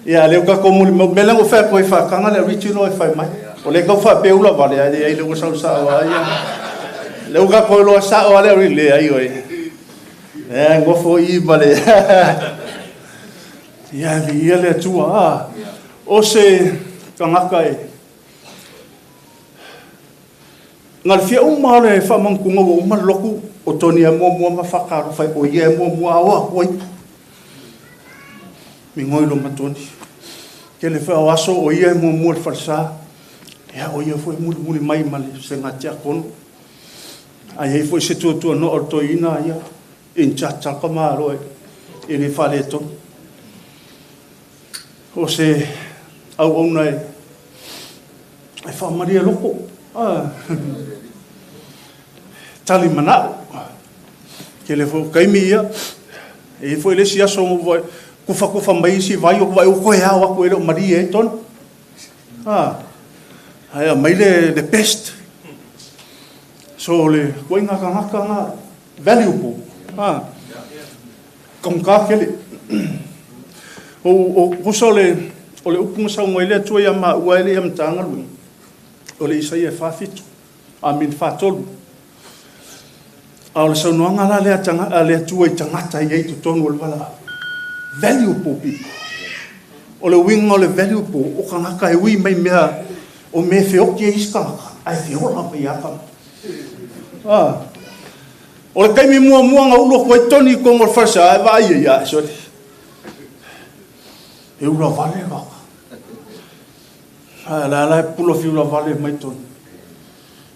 Ia leo ka komu me lango whai koe whakanga le original e whai mai. O le kau wha pe ula vale ai ai leo sau sa wa ia. Leo ka koe loa sa o ale uri le ai oi. E ngofo i male. Ia vi ia le atua. O se kangaka e. Ngā le fia uma le whamankunga wa uma loku o toni a mua mua ma whakaro whai o ia e mua mua awa kua ipu. Mi ngoi lo matoni. Ke le whai o aso o ia e mua mua le whalsa. Ia o ia fo e muli muli mai ma le se ngā tia kono. Ai hei fo i se tuatua no o toi ina ia. In tata ka maaro e le whale tonu. O se au au nei e whamaria loko. Tali manao. Ke le fo kaimi ia. E fo le si aso mo kufa kufa mai si vai o vai o koe au aku e le o Maria e tonu. Ai mai le best. So le koe ngā ngaka ngā valuable. Kongka kele. O kusa le o le upunga sa ngoi le atua ia ma ua ele ia mtanga lui. O le Isaia whawhitu. A min whatolu. A o le saunoanga la le atua i tangata i eitu tonu o le wala. Valuable people. O le winga o le valuable. O kangaka e ui mai mea o me whioki e isi kangaka. Ai whiola mai a kanga. O le taimi muamua na ulu atu ai Tony i totonu o le falesa e vaai ai ia sole. E ula vale kaka. Ae la la e pula fiula vale mai Tony.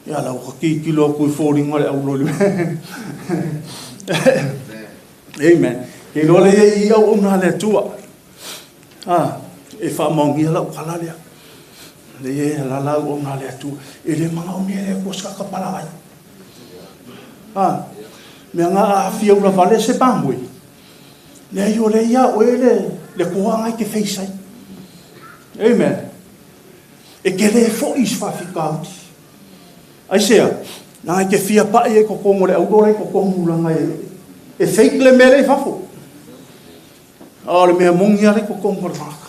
Ia la ua kikilo aku i foliga le auloli. Amen. Ke iloa le ia i auauna a le Atua. Ah, e faamaonia lau tala lea. Le ia e la auauna a le Atua. E le manaomia e le Atua se tagata palagai. Ah, mea nga a fia ula vale se mamoe. Leai o lea ia oe le le toaga e te feisai. Amen. E tele foi se faafitauli. Aisea? Leaga e te fia pai ai i totonu o le auro la i totonu leaga e fake le mea lea i fafo. A o le mea moni lava la i totonu o le tagata.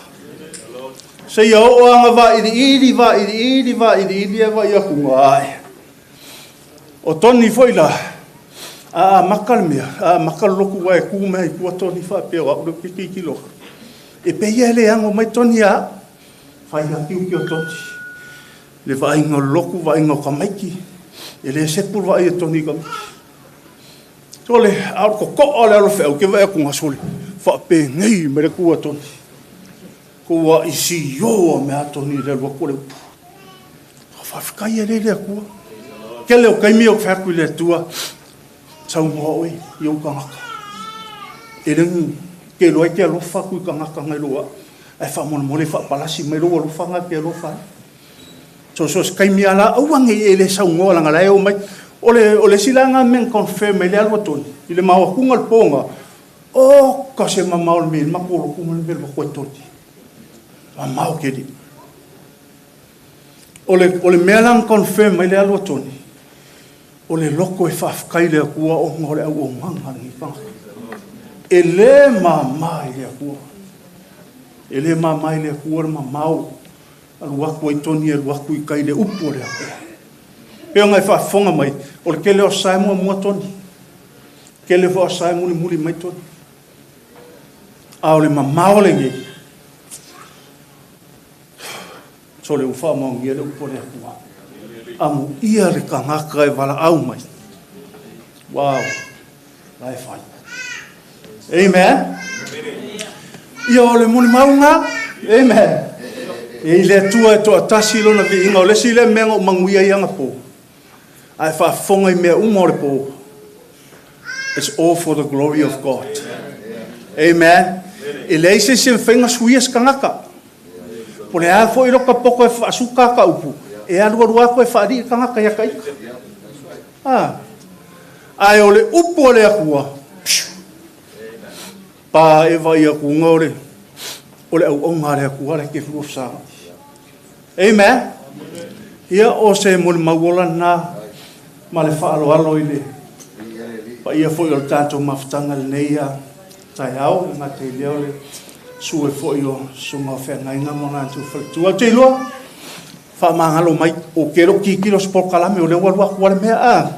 Seia oo lava ina vailiili, vailiili, vailiili ae vaai atu ina ae. O Tony foi la, a amata le mea, a amata le lotu ae tu mai lava i tua Tony faapea o au lea ou te tilotilo atu. E pei lava e le ano mai Tony ia au. Fai lava tiute o Tony. Le vaaiga o le lotu, vaaiga o tamaiti, e le sepu le vaai a Tony i tamaiti. Sole, a o le totoa o le alofeau, ke vaai atu sole, faapenei mai le tu a Tony. Ua i sio a mea Tony i le alu atu o le upu. Faafetai e le Atua. Tele o taimi ou fai atu i le Atua, saunoa oe i ou tagata. E le te iloa e te alofa atu i tagata nai lo au. Ae faamolemole faapalasi mai lou alofa na e te alofa ai. So so se taimi lava la, aua ne i e le saunoa leaga la e omai. O le isi la na mea na confirm ai le alu a Tony, i le ma o atuga le po na, oka se mamao o le mea i le matou lotu ma le mea i le lotu a Tony. Mamao tele. O le mea la na confirm ai le alu a Tony, o le loto e faafetai i le Atua ona o le auaunaga a lenei tagata. E le mama i le Atua. E le mama i le Atua le mamao alu atu ai Tony e alu atu i tai i le upu a le Atua. Pei ona e faafofoga mai, o le tele o aso e muamua Tony. Tele foi o aso e mulimuli mai Tony. A o le mamao lenei, sole ua faamaonia le upu a le Atua. Amuia le tagata e valaau mai. Wow, la e fai. Amen. Ia o le molimauga. Amen. E i le Atua e toatasi lona viiga. O le isi lea mea na ou manuia ai anapo. Ae faafofoga i mea uma o le po. It's all for the glory of God. Amen. E leai se isi e mafai ona suia se tagata. Po o le a foi lota poto e faasuka ata upu, e alualu lava toe faalii le tagata ia ta ita. Ah. Ae o le upu a le Atua, pshu, pa e vaai atu ona o le o le auauna a le Atua la e te lua fesagai. Amen. Ia o se molimau ola lena ma le faaaloalo i le paia foi o le tatou mafutaga lenei taeao, e gata i lea o le susu ai foi o susuga o feagaiga ma latou faletua. Ou te iloa, faamagalo mai, ou te le o tilotilo i se polokalame, o lea ua alu atu lava le mea, a,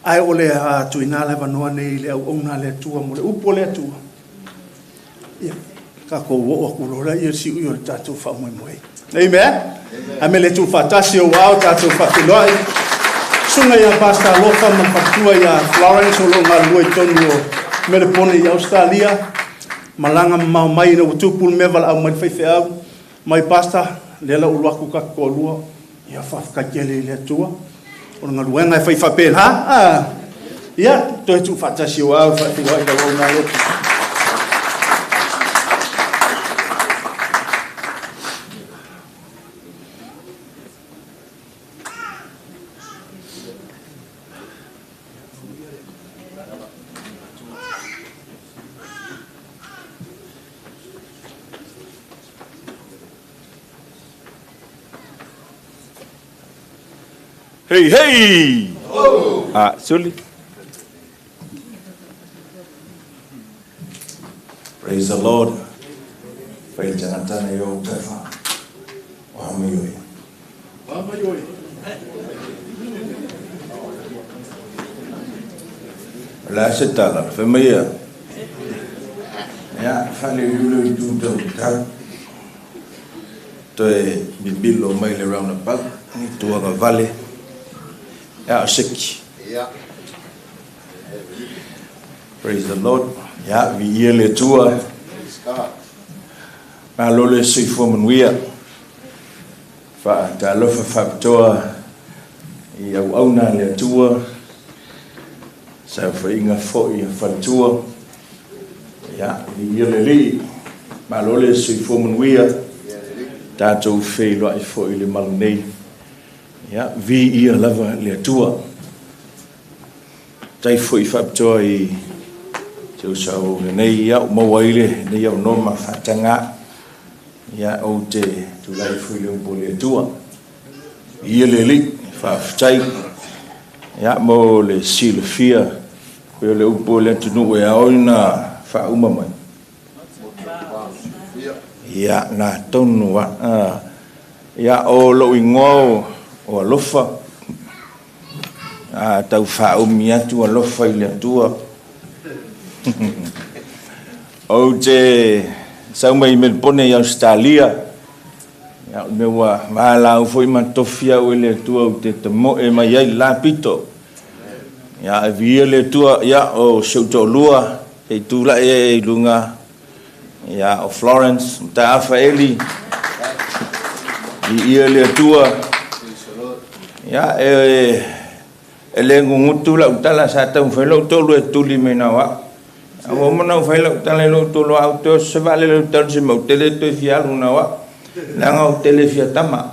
ae o le a tuuina le avanoa nei i le auauna a le Atua mo le upu a le Atua. Ia, tatou oo atu loa lea i le siui o le tatou faamoemoe. Amen. Amen. Le tuufaatasi o ao tatou faafeiloai. Susuga ia Pastor Alofa ma le faletua ia Florence o lo o galulue i totonu o Melepone i Ausetalia. Malaga mamao mai ina ua tupu le mea valaau mai le faifeau. Mai Pastor, lea la ua alu atu tatou toalua. Ia faafetai tele i le Atua. O le galuega e fai faapena. Ah, ia, toe tuufaatasi o au faafeiloai lau auauna lotu. Hei hei! Ah, Suli. Praise the Lord. Fai jangatana yo tefa. Wa mayoi. O le a se tala, fai mai ia. Ia, fale i ulu i tu tau tau. Toe mimilo mai le roundabout, ni tuaga vale. Ia, o seki. Praise the Lord. Ia, viia le Atua. Malo le soifua manuia. Faatalofa faapitoa i auauna a le Atua. Saofaiga foi a faletua. Ia, viia le Alii. Malo le soifua manuia. Tatou feiloai foi i le malu nei. Ia, viia lava le Atua. Tai foi faapitoa i te usau lenei ia u maua ai lenei avanoa ma faataga. Ia, ou te tulai foi i le upu a le Atua. Ia le Alii, faafetai. Ia, mo le silafia pei o le upu a le atunuu e ao ona faauma mai. Ia, na tonu lava. Ia, o lou igoa o Alofa. A tau faaumi atu alofa i le Atua. Ou te sau mai Melbourne i Ausetalia. Ia, o le mea ua valaau foi ma tofi au e le Atua ou te tamoe mai ai le la pito. Ia, e viia le Atua, ia, o si ou toalua, se i tulai e i luga, ia, o Florence, Mataafa Eli, viia le Atua. Ia, e le gugutu lau tala sa taumafai lou toalua e tuli mai na o au. A ua uma ona ou fai lau tala i lou toalua, au te oso se vaalele i uta o le sima, ou te le toe fia alu na o au, leaga ou te le fia tama.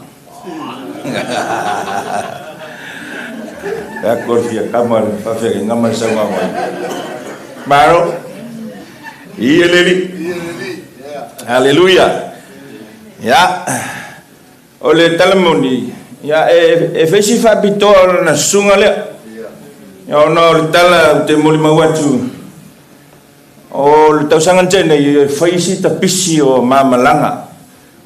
Fai atu o le fia tama le faafeagaiga ma le saunoaga mai. Malo. Ia le Alii. Haleluia. Ia, o le tala moni, ia, e fai si faapitoa o lana susuga lea. Ia, ona o le tala ou te molimau atu, o le tausaga na tea nei, e fai si tapisi o mamalaga.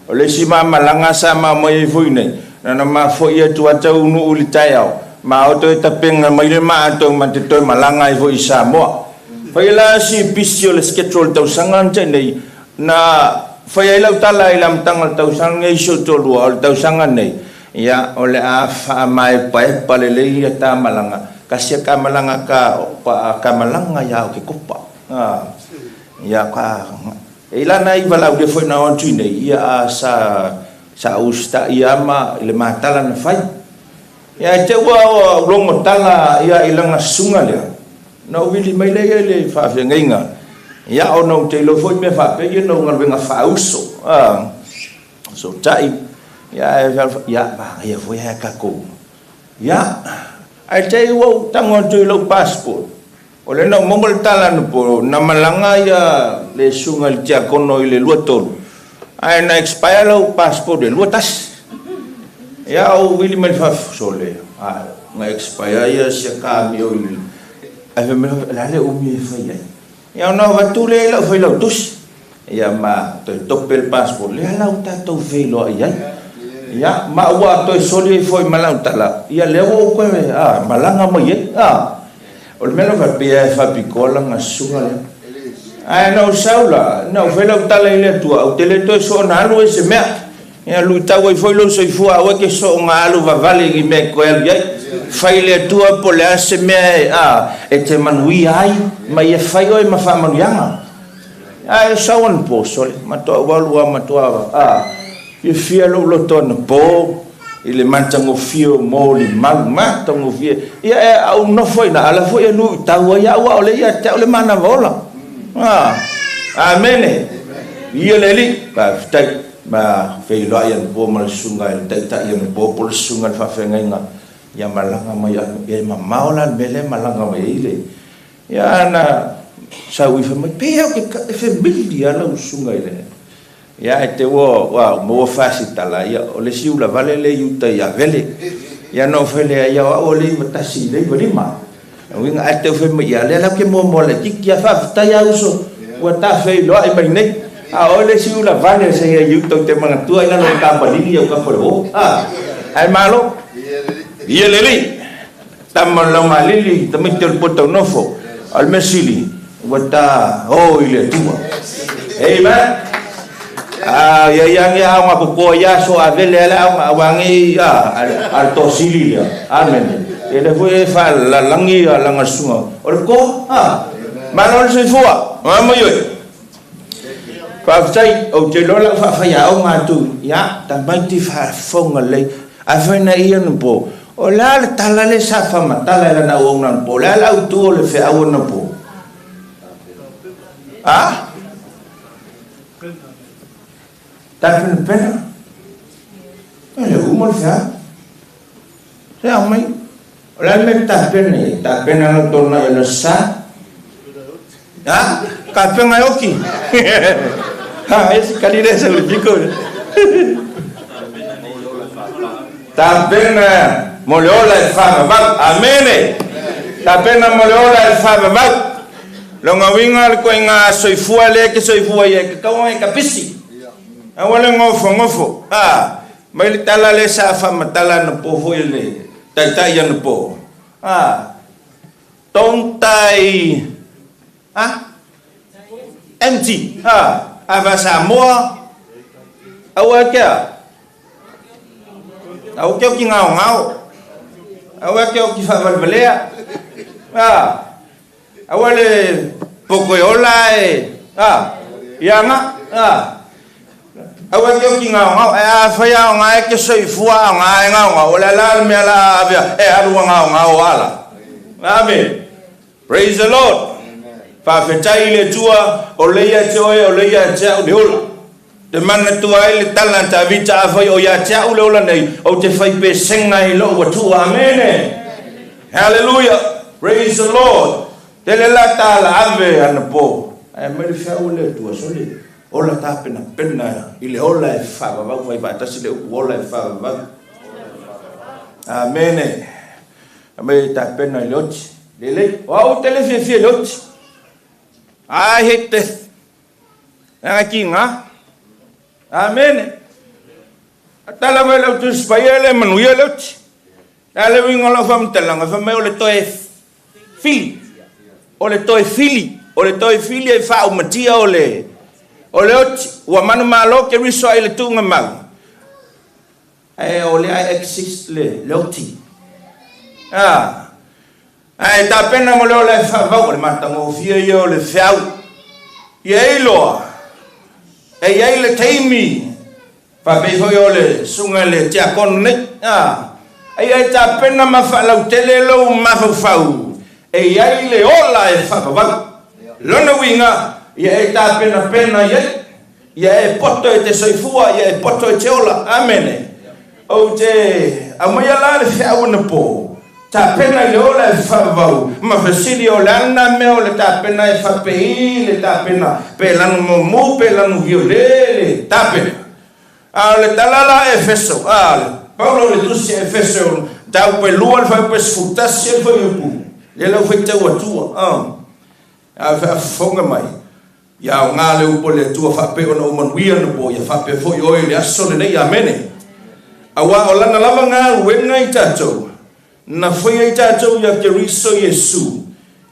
O le isi mamalaga sa maumai ai foi nei, na ona mafo'i atu lava taunuu i le taeao, ma o toe tapena mai le matou ma te toe malaga ai foi i Samoa. Fai la si pisi o le schedule o le tausaga na tea nei, na fai ai lau tala i le amataga o le tausaga lenei i si ou toalua, o le tausaga lenei, ia, o le a faamaepaepa lelei ia ta malaga, kasi a ka malaga ka, ka malaga ia o ke kopa. Ia, ka, e lana i valaaulia foi na o atu i nei, ia a sa, sa usitaia ma i le matala na fai. Ia, e te ua logo tala ia i lana susuga lea, na ou vili mai lea i le faafeagaiga, ia ona ou te iloa foi mea faapea ia na ou galuega faauso, a, sootai, ia, e, ia, manaia foi ae tatou. Ia, ae te i ua ou tago atu i lou passport, o lea na ou maua le tala anapo, na malaga ia le susuga i le tiakono i le 23, ae na expire lau passport i le 21. Ia, ou vili mai le fafo, sole, a, na expire ia sia kamio i le, ae fai mai, o le a le umi e fai ai. Ia, ona avatu lea i lau failautusi, ia ma toe tope le passport, lea la ua tatou feiloai ai. Ia, ma ua toe soli ai foi ma lau tala, ia lea ua ou toe, a, malaga mai ai, a. O le mea lea faapea e faapitoa lana susuga lea. Ae na ou sau la, na ou fai lau tala i le Atua, ou te le toe soona alu ai se mea. Ia luitau ai foi lou soifua, aua e te soona alu vavale i ni mea e toe alu i ai. Fai i le Atua po o le a se mea e, a, e te manuia ai, ma ia fai oe ma faamanuiaga. Ae sau anapo, sole, matua ou alu lava matua, a, fiafia lou loto anapo i le matagofie o molimau, matagofie. Ia, e, a ou nofo i ina, ala foi e luitau ai au, a o lea ia te au le manava ola. A, amene. Ia le Alii, faafetai. Ma feiloai anapo ma le susuga i le taitai anapo po o le susuga i le faafeagaiga, ia malaga mai ia e mamao la le mea lea e malaga mai ai le. Ia na sau ifo mai, pei au ke e femili lava lau susuga i le. Ia e te ua ua maua fasi tala, ia o le isi ula vale le i uta i Avele. Ia na ou fai lea, ia o au o le 91 i le 95. Uiga ae te fai mai, ia lea la ke muamua laitiiti, ia faafetai lava uso, ua ta feiloai mai nei. A o le isi ula vale se ia i uta ou te manatua i lalo o kamupani ia uka fale o. Ae malo. Ia le Alii. Tama o le laumalili, tamaiti o le potaunofo, a o le mea sili, ua ta o i le Atua. Amen. A ia ia nge aoga popoa ia so avele ale aoga aua nge a le tosili lea. Amen. E le foi e fa'alalalagi alaga susuga o le ko a malo le soifua ma ioe fa'afetai ou te iloa la'u fa'afaiaoga atu ia tamaiti fa'afofoga lelei afaina ia na po o le a le tala le sa faamatala e lana auauna na po o le a le autū o le fe'au na po a tapenapena e le uma le feau se aumai o le a le mea tapena ia tapena lau tona e le sa a kapega e oki ha esi kali le sa le piko tapena mo le ola e faavavau amene tapena mo le ola e faavavau loga uiga le koaiga soifua lea ke soifua ia e kakauga e kapisi aua le gofogofo a mai le tala le sa faamatala na po foi le taitai ana po a don't die a empty a ava Samoa aua kea au ke o ki ngao ngao aua ke o ki faavalevalea a aua le poko e ola e a ianga a aua ke o ki ngao ngao e a whai ao ngā e ke soifua ao ngā e ngao ngao o le la le mea la avea e alua ngao ngao ala. Amen. Praise the Lord. Faafetai i le Atua o le ia te oe o le ia te au le ola. Te manatua ai le tala Tavita afai o ia te au le ola nei o te fai pesenga i lou Atua. Amene. Hallelujah. Praise the Lord. Tele la tala ave anapo. Ae mai le feau le Atua sole. Ola tapenapena i le ola e faavavau fai faatasi le upu ola e faavavau. Amene. Mai tapena i le oti. Lelei. O au te le fiafia i le oti. I hate death. Anga ki ngā. Amene. Atala mai lau tusi paia le manuia le oti. A le uiga o lau faamatalaga fai mai o le toe fili. O le toe fili. O le toe fili e faaumatia o le o le oti. Ua manumalo ke riso ai le tuuga mau. Ae o le ai exist le le oti. A ae tapena mo le ola e faavau o le matagofie ia o le feau. Ia e iloa e i ai le taimi faapei foi o le susuga i le tiakono nei a ai ai tapena ma faalautele lou mafaufau e i ai le ola e faavavau. Lona uiga ia e tapenapena i ai ia e poto e te soifua ia e poto e te ola. Amene. Ou te aumaia la le feau anapo tapena i le ola e faavavau ma fesili o le a lena mea o le tapena e faapei le tapena pe lanu mumu pe lanu viole le tapena. A o le tala la Efeso a le Paulo le tusi a Efeso tau pe lua le fai pe 11 le fai upu le lau faitau atua a faafofoga mai ia aogā le upu a le Atua faapea ona ou manuia na po ia faapea foi oe i le aso lenei. Amene. Auā o lana lava galuega i tatou na faia i tatou ia Keriso Iesu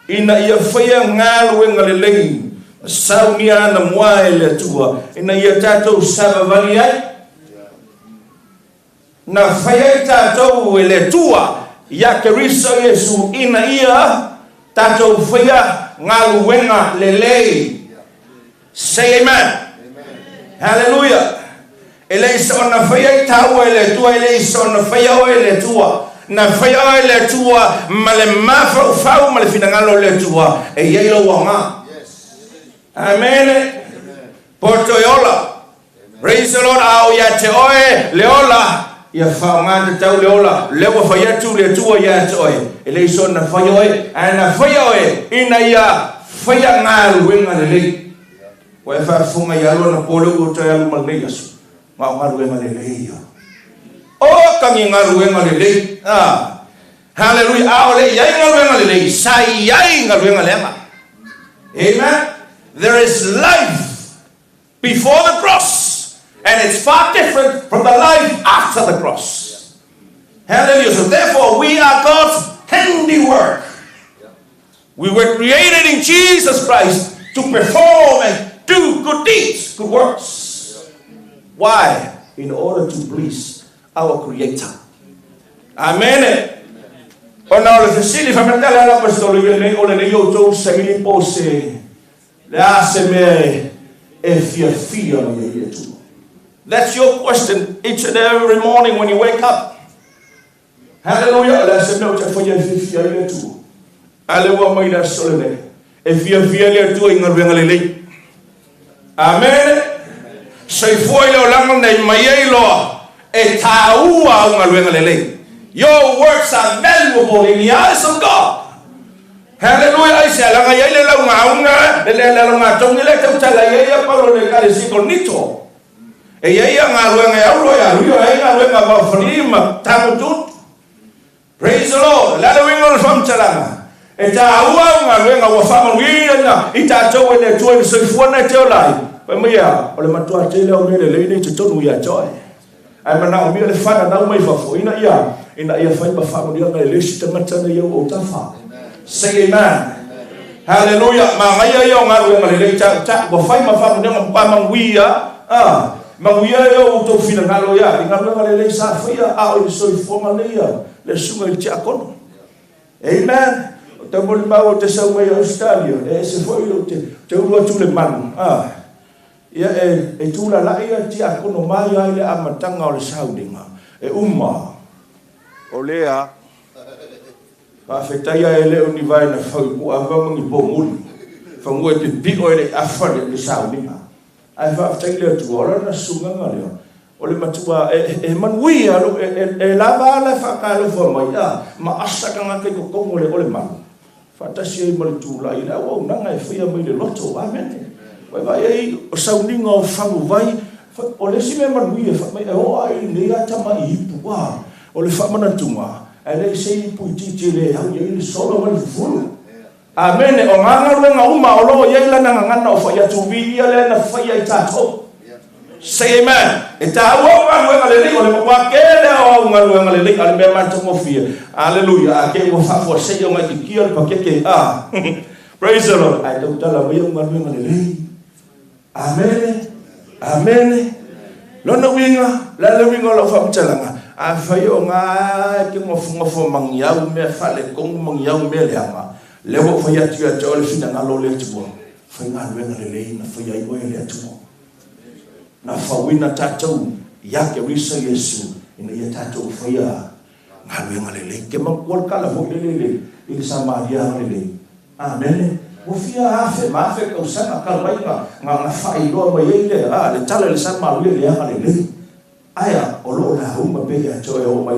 ina ia faia galuega lelei saunia ana mua e le Atua ina ia tatou savavali ai na faia ai tatou e le Atua ia Keriso Iesu ina ia tatou faia galuega lelei. Say amen. Hallelujah. E le i soona faia i taua e le Atua, e le i soona faia oe e le Atua. Na faia oe e le Atua ma le mafaufau ma le finagalo o le Atua e i ai lou aoga. Amene. Poto e ola. Praise the Lord. A o ia te oe le ola ia faaaogā tatau le ola lea ua fai atu le Atua ia te oe. E le i soona faia oe, ae na faia oe ina ia faia galuega lelei. Ua e faafofoga i alu anapo le ua toe alu ma lenei aso. Ma o galuega lelei ia. O kagi galuega lelei. Ah. Hallelujah. A o le i ai galuega lelei, sa i ai galuega leaga. Amen. There is life before the cross, and it's far different from the life after the cross. Hallelujah. So therefore, we are God's handiwork. We were created in Jesus Christ to perform and do good deeds, good works. Why? In order to please our Creator. Amen. Ona o le fesili faamatala ala pasitolo ia nei o le nei outou saili po se le a se mea e fiafia mai ai le Atua. That's your question each and every morning when you wake up. Hallelujah. O le a se mea ou te faia e fiafia ai le Atua. A le ua mai le aso lenei. E fiafia le Atua i galuega lelei. Amene. Soifua i le olaga nei mai ai loa e tāua au galuega lelei. Your works are valuable in the eyes of God. Hallelujah. Ai se alaga i ai le laugāuga, le le laugātogi le tautala i ai ia Paulo le ekalesia i Korinito. E i ai ia galuega e aulo e alu ia ai galuega vaofalii ma tagututu. Praise the Lord. O le a le uiga o le faamatalaga? E tāua au galuega ua faamanuiaina i tatou e le Atua i le soifua na e te ola ai. Fai mai ia, o le matua tele o mea lelei nei totonu ia te oe. Ae manaomia le fananau mai fafo ina ia ina ia fai ma faamanuiaga e le isi tagata nei au autafa. Say amen. Hallelujah. Manaia ia o galuega lelei ta'uta'u ua fai ma faamanuiaga ma manuia. Ah, manuia ia o outou finagalo ia i galuega lelei sa faia a o i le soifuaga nei ia le susuga i le tiakono. Amen. O taumolimau ou te sau mai Australia, e ese foi ou te, te ulu atu le malu. Ah. Ia e, e tūlala'i ia tiakono mai ai le amataga o le sauniga, e uma. O lea, faafetai e le o ni vaena fau i puava ma ni pomuli, fanua e pipio e le afa le sauniga. Ae faafetai i le Atua, o lana susugaga lea, o le matua e, e manuia lo, e, e, e lava ala e faakalofa mai, a, ma asa tagata i totonu o le, o le malu. Faatasi ai ma le tulai i le auaunaga e faia mai le loto. Amene. Ua e vaai ai o sauniga o faguvai, o le isi mea manuia fai mai e oo ai lenei a tama i ipu, a, o le faamanatuga, ae leai se ipu itiiti e le au i ai le solo ma le fufulu. Amene. O ngā galuega uma o lo o i ai lana gagana o fai atu viia lea na faia i tatou. Say amen. E tāua au galuega lelei, o le matua kē lea o au galuega lelei, a le mea matagofie. Aleluia. A ke ua faafuasei ona itikia le pakeke. Ah. Praise the Lord. Ae tautala mai au galuega lelei. Amene. Amene. Lona uiga, le a le uiga o lau faamatalaga, afai o ngā e ke ngofongofo mangiau mea faaletonu mangiau mea leaga, lea ua ou fai atu ia te oe le finagalo o le Atua, fai galuega lelei na faia ai oe e le Atua. Na fauina tatou ia Keriso Iesu ina ia tatou faia galuega lelei. Ke manatua le tala foi lele i le, i le Samaria agalelei. Amene. Ua fia afe ma afe tausaga talu ai na, na, na faailoa mai ai le, a, le tala i le Samaria i le agalelei. Ae a, o lo o lauga pea ia te oe e oo mai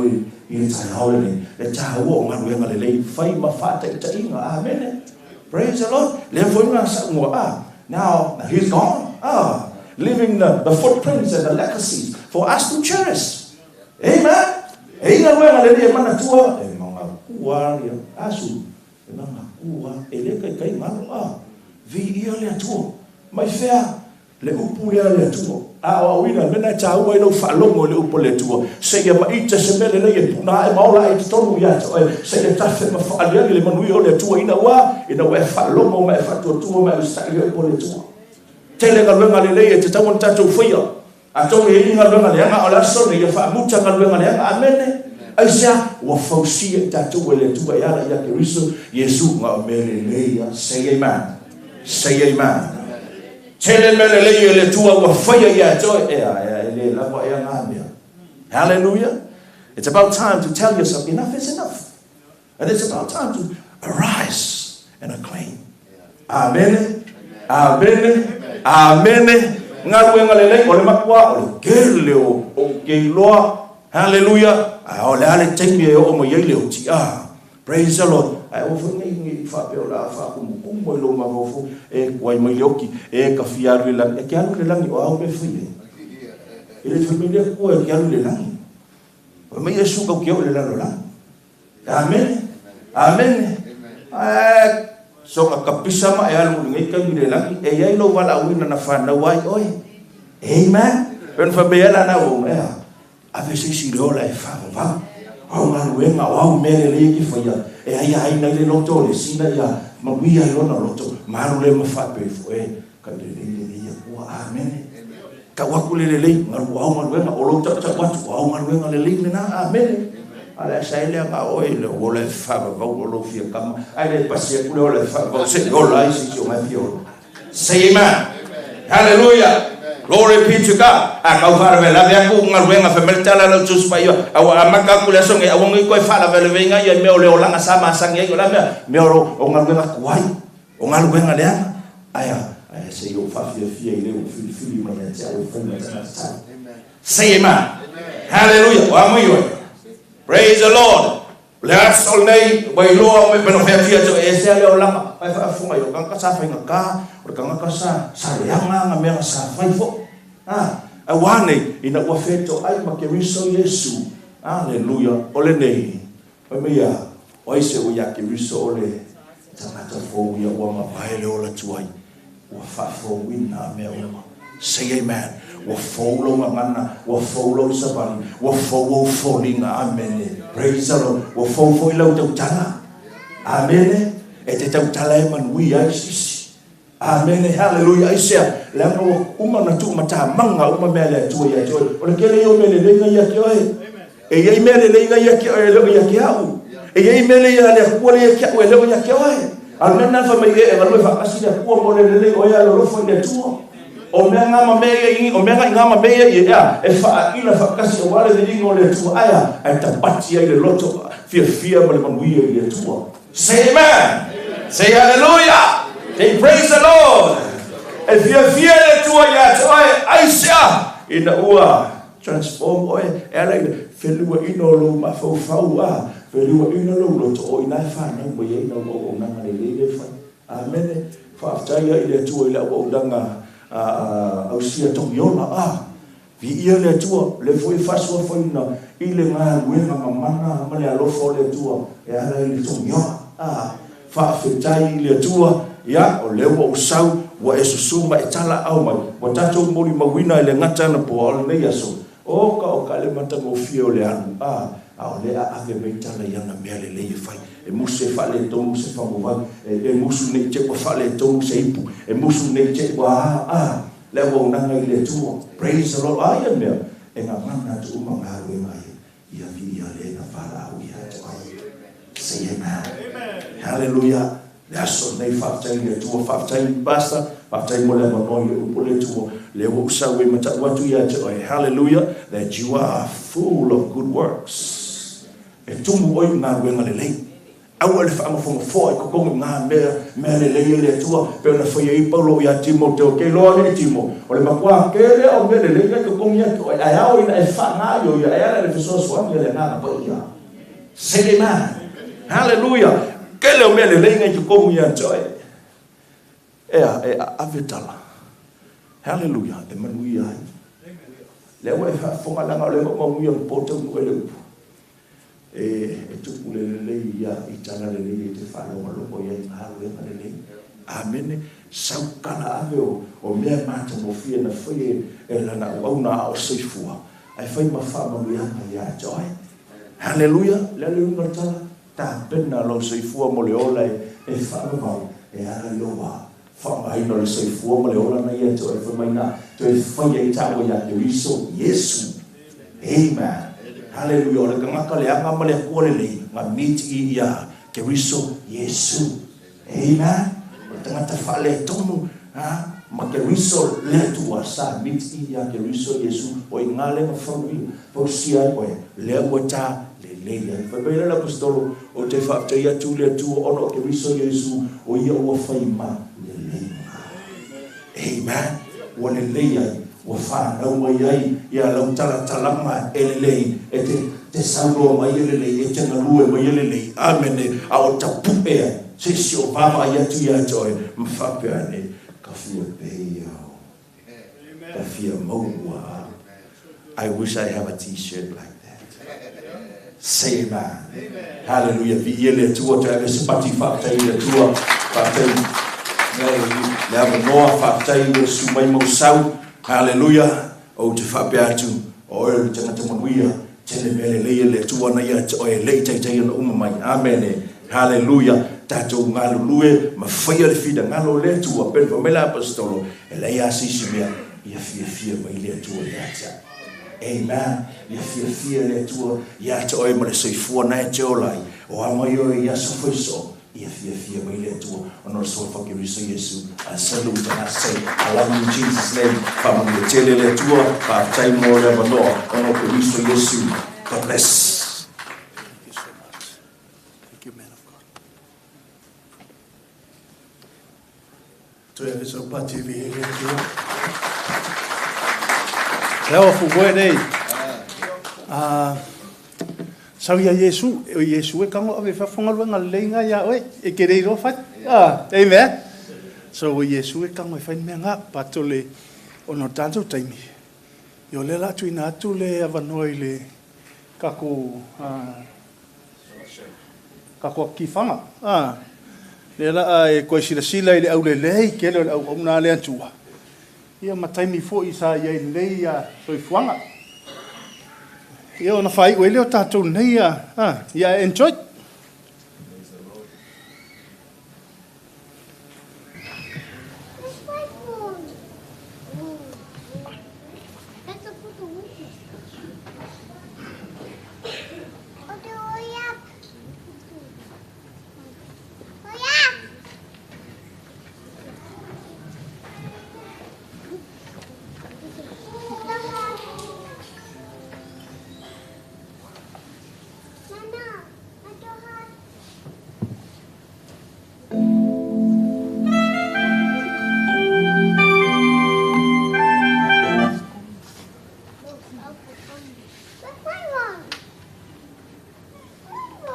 i le taeao lenei, le taua o galuega lelei, fai ma faataitaiga. Amene. Praise the Lord. Lea foi na saunoa, a, now he's gone, a, leaving the, the footprints and the legacies for us to cherish. Amen. E i galuega lelei e manatua, e manatua ia asu, e manatua, e le kaikai galo, a, viia le Atua. Mai fea? Le upu lea a le Atua. A o auina, mea na e tāua ai lau faalogo i le upu a le Atua, seia maita se mea lelei e puna ae ma ola ae i totonu ia te oe, seia tafe ma faaliali le manuia o le Atua ina ua, ina ua e faalogo ma e faatuatua ma e usitai i le upu a le Atua. Tele galuega lelei e tatau ona tatou faia. Atonu e i ai ni galuega leaga, a o le aso lenei, ia faamuta galuega leaga. Amene. Aisea? Ua fausia i tatou e le Atua e ala ia Keriso Iesu na o mea lelei ia. Say amen. Say amen. Tele mea lelei e le Atua ua faia ia te oe. Ea, ea, e le lava ea ngā mea. Hallelujah. It's about time to tell yourself enough is enough. And it's about time to arise and acclaim. Amene. Amene. Amene. Galuega lelei o le matua o le kele o o ke iloa. Hallelujah. A o le a le taimi e oo mai ai le oti. Ah. Praise the Lord. Ae aua foi nei nei faapea o le a faakumukumu ai lou mafaufau e kuai mai le oki e ka fia alu i le lagi. E ke alu i le lagi o a au mea e fai ai. E le fai mai le Atua e ke alu i le lagi. Fai mai Iesu kau ke oo i le lalolagi. Amene. Amene. Ae soga kapisa ma e alu i lenei taimi i le lagi, e i ai lou valaauina na fanau ai oe. Amen. Pei ona fai mai ai lana auauna, ea, ave se isi i le ola e faavavau. O au galuega, o au mea lelei e te faia, e aiaina ai le loto o le isi ina ia manuia ai lona loto, ma alu lea ma faapea ifo, e, ka i lelei lenei Atua. Amene. Tau atu le lelei, galu, o au galuega, o lou tautau atu, o au galuega lelei lena. Amene. Ala sa ile nga o ile o le fa va o lo fia kama. Ai le pasi ku le o le fa va se o la isi o mai fio. Say amen. Hallelujah. Glory be to God. A kau fara vela vea ku ngaluenga fa mel tala lo tus pa yo. Awa amaka ku le songe awa ngi ko fa la vela venga yo me o le olanga sama sangi yo la me me o o ngaluenga kuai. O ngaluenga le aya aya se yo fa fia fia ile o fili fili ma ya cha o fa ma cha. Say amen. Hallelujah. Wa mo yo. Praise the Lord. Le asol nei wai loa me no fia fia to e se le olanga. Ai fa funga yo ka sa fa ka o ka sa sa le anga nga me sa fa fo. Ah, a wane ina ua feto ai ma ke riso Yesu. Hallelujah. Ole nei. Oi mea, oi se o ya ke riso ole. Tangata fo ia ua mapai le ola tuai. Ua fa fo wina mea uma. Say amen. Ua fo lo ngana, ua fo lo sabani, ua fo o folinga. Amen. Praise the Lord. Ua fo fo i lau tautala. Amen. E te tautala e manui ai sisi. Amen. Hallelujah. Ai sea, le anga uma na tu mata manga uma mea le atua ia te oe. O le kele i o mele lenga ia ke oe. E iai mele lenga ia ke oe leo ia ke au. E iai mele ia le akua le ia ke au e leo ia ke oe. A mea nā wha mai e galue whakasi le akua mo le lele o ia lolofo i le atua. O mea ngā ma mea ia o mea ngā ma mea ia ea e wha ila whakasi o wale le ingo le atua aia ai tapati ai le loto fia fia ma le manuia i le atua. Say amen. Say hallelujah. Say praise the Lord. E fia fia le tua ia te oe, ai sea, ina ua transform oe, e ala i whenua ino lo mawhauwhau a, whenua ino lo loto o ina e whanau mai e ina ua o nanga le le whai. Amene, whaaftaia i le tua i le ua unanga au sia tongiola a. Vi ia le tua, le fui fasua whaina, i le ngā uenga mamana, ma le alofa o le tua, e ala i le tongiola a. Whaafetai i le tua, ia, o leo o sau, ua e susuma e tala au mai, ua tātou mori mawina i le ngata na po o nei aso. O ka o ka le matangofia o le alu, a o le a ave mei tala i ana mea le lei e whai. E musu e whale tonu se whamuvau, e musu nei te ua whale tonu se ipu, e musu nei te ua a, le ua unanga i le tua. Praise the Lord, a ia mea, e ngā mana tu uma ngā uenga ia vi ia le ngā whala au ia te ai. Say amen. Hallelujah. Le aso nei whaatai le tua, whaatai basta, whaatai mo le manoi le upo le tua, le ua usawe mata watu ia te oe. Hallelujah. That you are full of good works. E tumu oi ngā ruenga le lei. Aua le whaangafonga foa i kokonga ngā mea le lei le tua, pe ona whaia i paulo ia Timo te o ke loa le Timo. O le makua kere o mea le lei ia kokonga ia te oe. Ai ao ina e wha ngā yo ia, e ala le fesoasoani le ngā pa ia. Say amen. Hallelujah. Kele o mea le lei ngai kokonga ia te oe. Ea, e ave tala. Hallelujah. E manuia ai. Le ua e whaafonga langa o le ngongo ia pōtau nue le upu. E tupu le lelei ia i tala le lei e te whalonga longo ia i ngā uenga le lei. Amene. Saukala ave o mea māta mofia na whai e lana au na ao seifua. Ai whai ma whaamanuianga ia te oe. Hallelujah. Le ale unga tala. Tā pena lau seifua mo le ola e whaamau e ara loa. Whaamaina le seifua mo le ola na ia te oe whamaina. Te oe whai e tāua ia te riso Yesu. Amen. Hallelujah. O le kangaka le anga ma le akua le lei. Ngā miti i ia ke riso Yesu. Amen. O le tangata whaale tonu. Ma ke riso le tua sa miti i ia ke riso Yesu. O i ngā lenga whaui. Whausia ai oe. Le ua tā le lei ai. Whai le apostolo. O te whaaftai atu le tua ono o ke riso Yesu. O ia ua whai ma le lei. Amen. Ua le lei ai. Ua whanau mai ai ia lau talatalanga e le lei, e te sauloa mai e le lei, e te ngalue mai e le lei. Amene, a o tapupe ai, se si o vava ai atu ia te oe, ma whapea ne, ka fia pei au, ka fia maua. I wish I have a t-shirt like that. Say amen. Hallelujah. Vi ia le tua, te ave se pati whaatai le tua, whaatai le avanoa, whaatai le sumai mausau. Hallelujah. O te whapea atu, o e le tangata manuia, tele mele leia le tua na ia te oe lei tai tai ana uma mai. Amen. Hallelujah. Tātou ngā lulue, ma whaia le whina ngalo le tua, pen whamela apostolo, e lei a sisi mea, ia fia fia mai le tua le atia. Amen. Le fiafia le Atua ia te oe ma le soifua na e te ola ai. O a mai oe i aso foiso, ia fiafia mai le Atua ona o le suafa o Keriso Iesu. I salute and I say, I love you in Jesus name. Faamanuia tele le Atua, faafetai mo le avanoa ona o Keriso Iesu. God bless. Thank you so much. Thank you, man of God. Toe ave sau pati e vihe le Atua. Le awa fumoe nei. Sau ia Iesu, o Iesu e kango ave whafongaluenga lelei ngā ia oe, e ke rei roa whai. Amen. So o Iesu e kango e whai mea ngā, pato le ono tātou taimi. I o le la atu ina atu le avanoa i le kako, kako akiwhanga. Le la e koe silasila i le au lelei, ke le o le au auna le atua. Ia ma taimi foi sa ia i lelei ia soifuaga. Ia ona faaiu ai lea o tatou nei ia enjoy.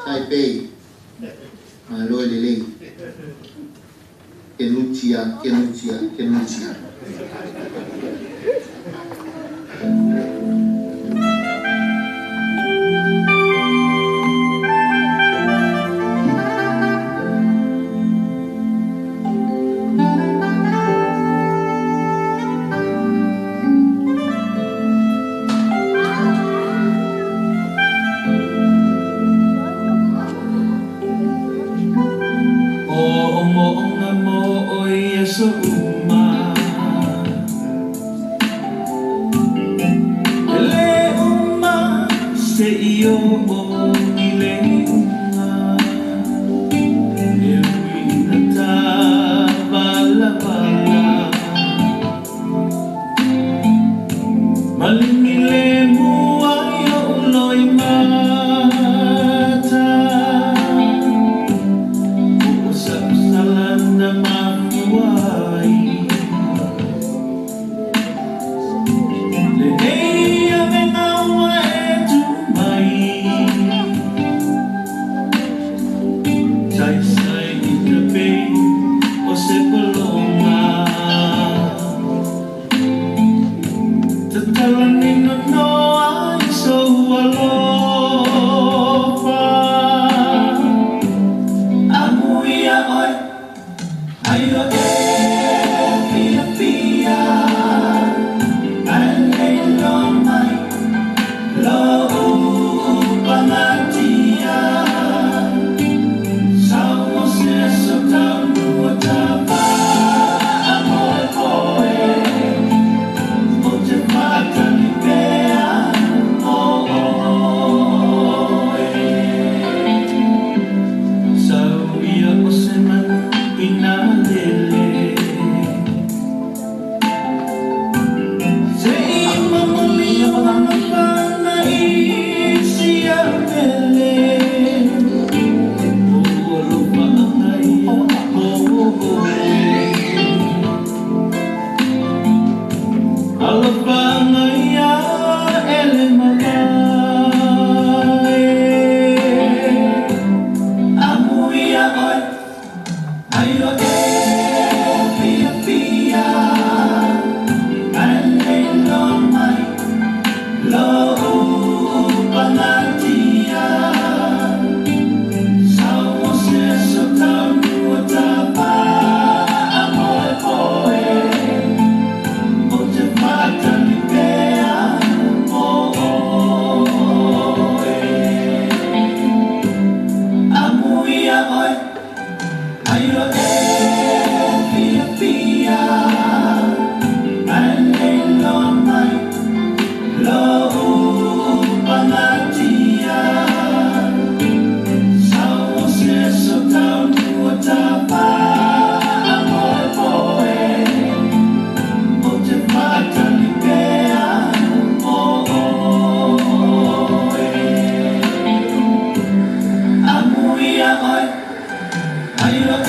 Taipei, malo e lelei. Kenutia, kenutia, kenutia. O mo nga mo o Yesu uma. Ele uma se io o ile uma. E uina ta bala bala. Malimile mua yo loi mata. Salana mafuai. Le nei ave ngā e tu mai. Tai sai i te pei o se palonga. Te talani no noa i so alofa. Amuia oi, aio e pia pia. Ale lo mai, lo upangatia. Sao se so tau nua tapa, amoe poe. O te whakani pea o oe. Sau ia o se manu ina lele. Se i mamuli o mapana i si a mele. O alofa angai o oe. Alofa angai a ele malae. Amuia oi, aio e pia pia. Ale lo mai, lo upangatia. Sao se so tau nua tapa, amoe poe. O te whakani pea o oe. Amuia oi, aio e pia pia. Ale lo mai, lo Love.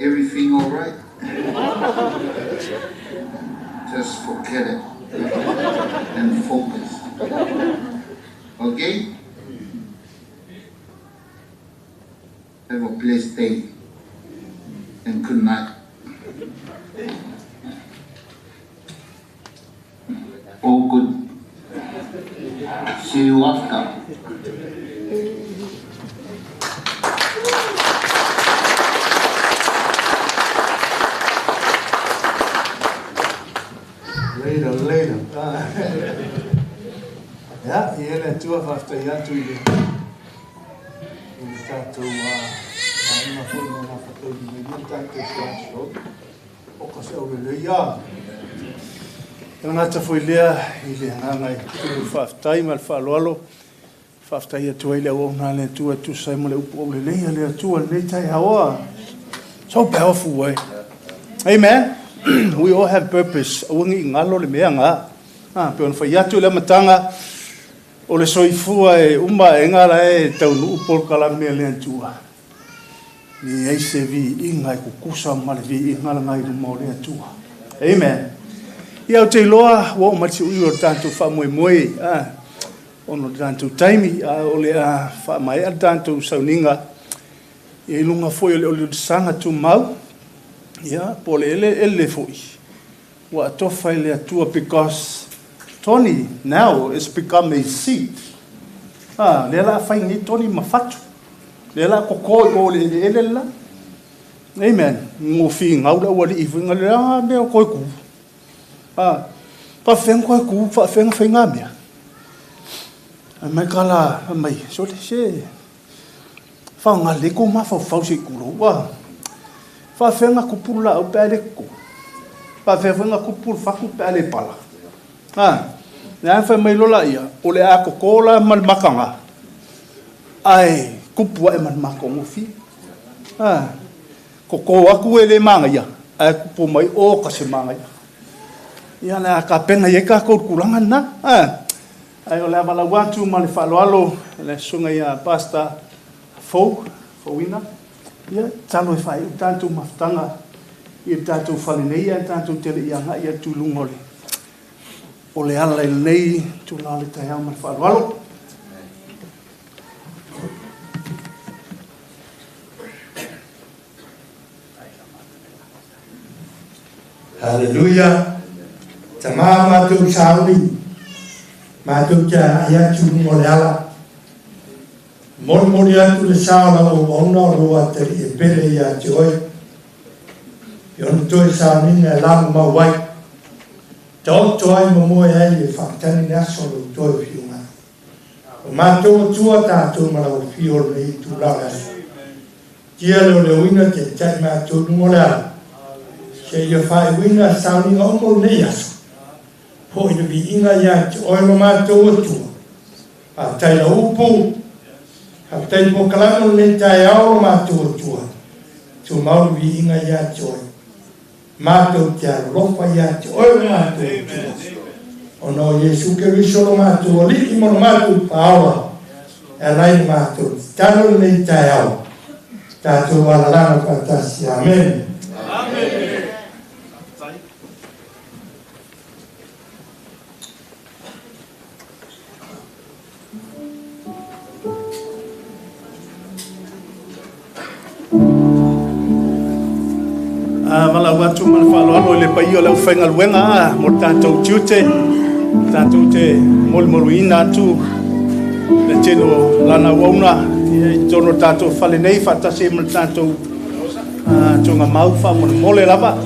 Everything all right? Just forget it and focus. Okay? Have a blessed day and good night. All good. See you after. Later, later. Ia, i e le Atua faafetai atu i le i le tatou vaega foi na gafataulimaina le tatou class road. O ka se aulelei ia. E gata foi lea i le agaga e tumu faafetai ma le faaaloalo. Faafetai atu ai le auauna a le Atua e tusa ai ma le upu aulelei a le Atua i lenei taeao. So powerful, eh? Amen. We all have purpose. Aua ne i galo le mea ga. Ah, pe ona fai atu le amataga o le soifua e uma aega la e taunuu polokalame a le Atua. Ni ai se viiga e kukusa ma le viiga laga i luma o le Atua. Amen. Ia, ou te iloa ua oo mai le siuiu o le tatou faamoemoe, ah, ona o le tatou taimi, a o le a faamaea le tatou sauniga i luga foi o le oliolisaga tumau, ia, po o le eleele foi ua atofa i le Atua, because Tony now is become a seed. Ah, lea la a fai nei Tony ma fatu. Lea la a koko i o le eleele le la. Amen. Ngo fingau le aualii foi nga le a mea o koe ku. Ah, faafenga koe ku, faafenga fai ngā mea. Ai mai ka la, mai, so le se, whaonga le ko mafaufau se i kulou. Ah, faafenga kupu la au pe a le koko. Faafenga kupu le faku pe a le pala. Ah, le a fai mai lola ia, o le a koko la ma le makanga. Ai, kupu ae ma le makongofi. Ah, koko aku e le mangaia, ai kupu mai o ka se mangaia. Ia le a ka pena i e ka kou kulanga na. Ah, ai o le avalau atu ma le faaaloalo le susuga ia Pastor Fou, Fouina. Ia, talo e faaiu tatou mafutaga i le tatou fale nei ae tatou te le i agai atu i luga o le o le ala i lenei tula o le taeao ma le faaaloalo. Haleluia! Tama matou sauni, matou te agai atu i luga o le ala. Molimoli atu le sa o lau auauna o lou atalii e pele ia te oe, i ona toe sauniga e lamamau ai, taoto ai ma moe ai e faatali le aso o lou toe fiu mai. O mātou tua tātou ma lau fio o lenei itula o le aso. Tia le o le uina te tai mātou lunga o le ala. Se ia whaewina sauniga o mo lenei aso. Po i le viiga ia te oe lo mātou atua. Faafetai lau upu, faafetai polokalame o lenei taeao lo mātou atua. Tumau le viiga ia te oe. Mātou te alolofa ia te oe lo mātou atua. Ona o Iesu Keriso lo mātou alii ma lo mātou paola. E alai le mātou tatalo lenei taeao. Tātou alalaga faatasi. Amen. Amen. Valaau atu ma le faaaloalo i le paia o le aufaigaluega mo le tatou tiute, tatou te molimoluina atu le tele o lana auauna i totonu o le tatou fale nei faatasi ai ma le tatou tuugamau faamolemole lava.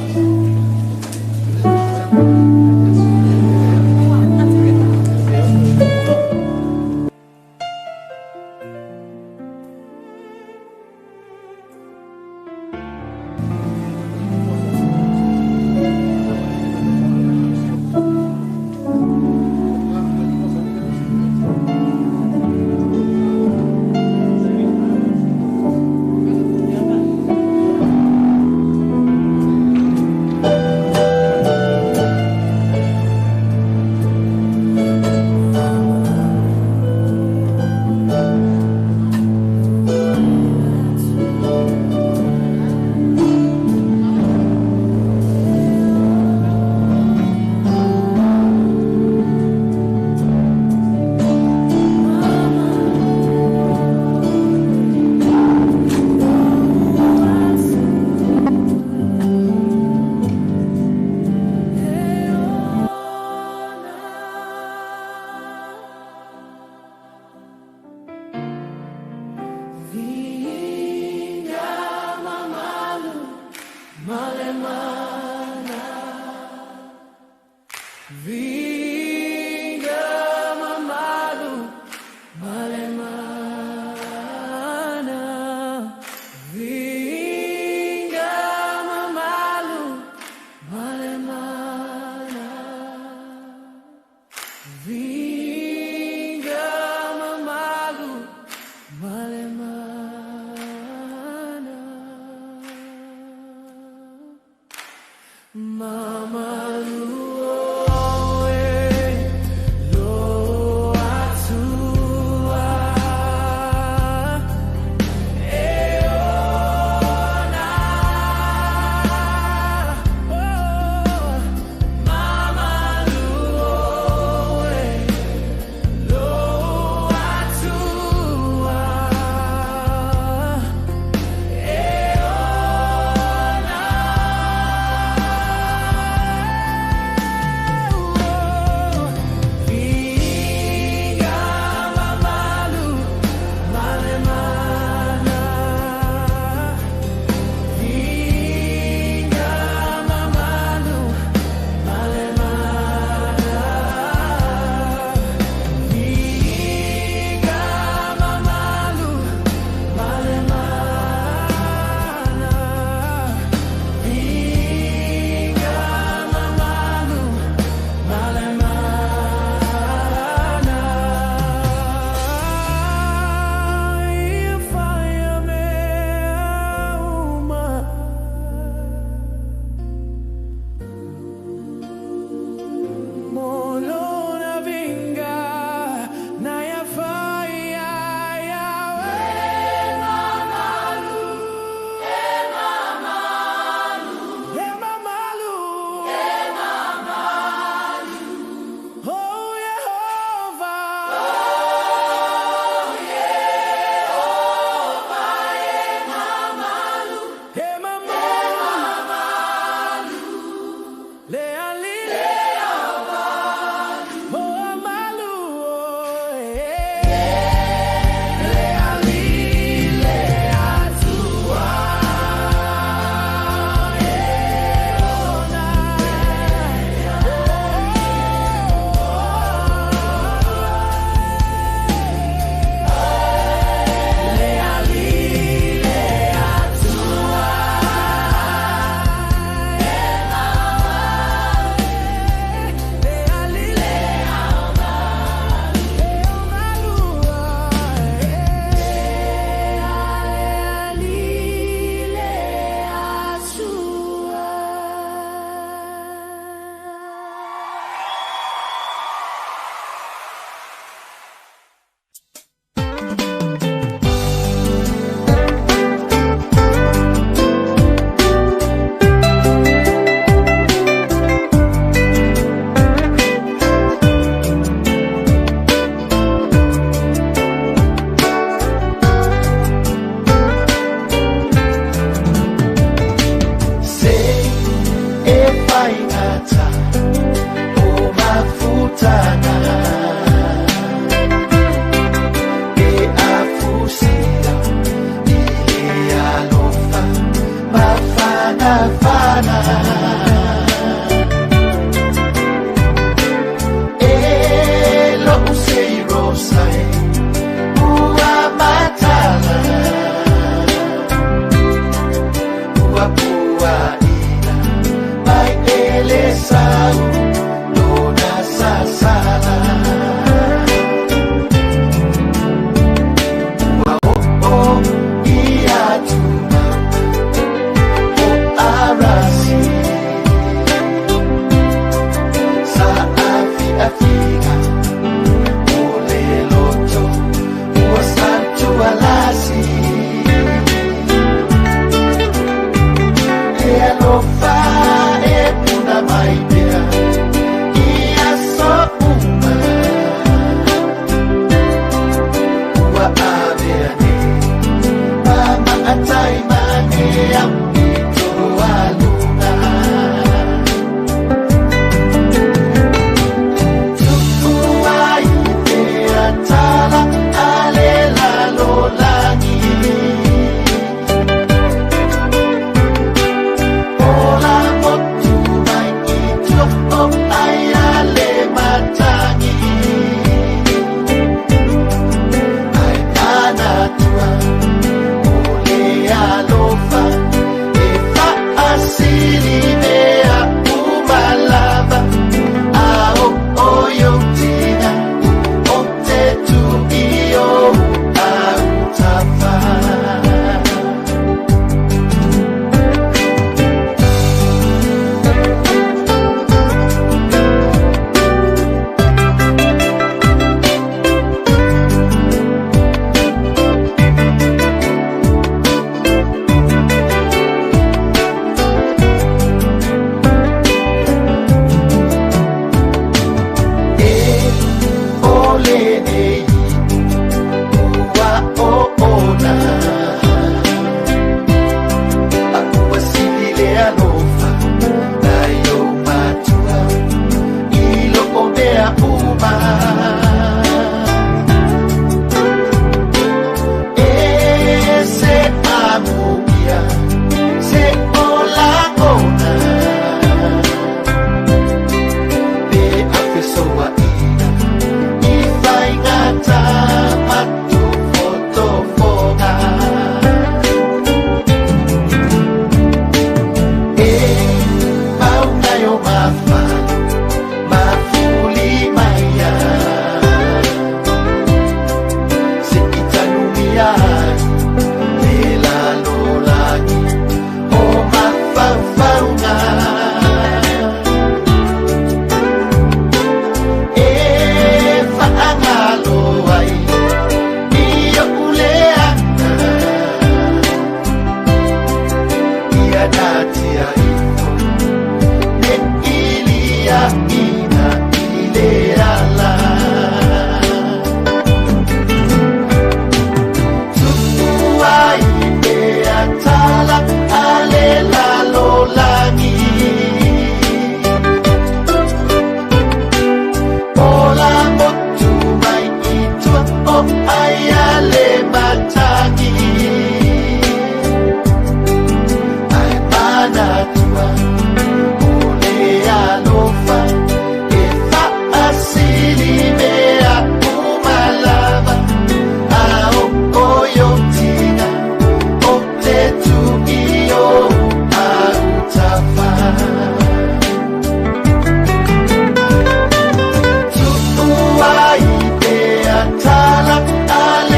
Tuua i te atala ale.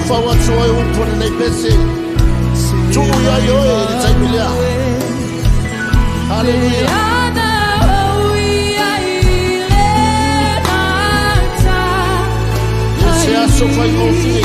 Faufau atu ai upu o lenei pese. Tuu ia i oe i le taimi lea. Haleluia. E se aso faigofie.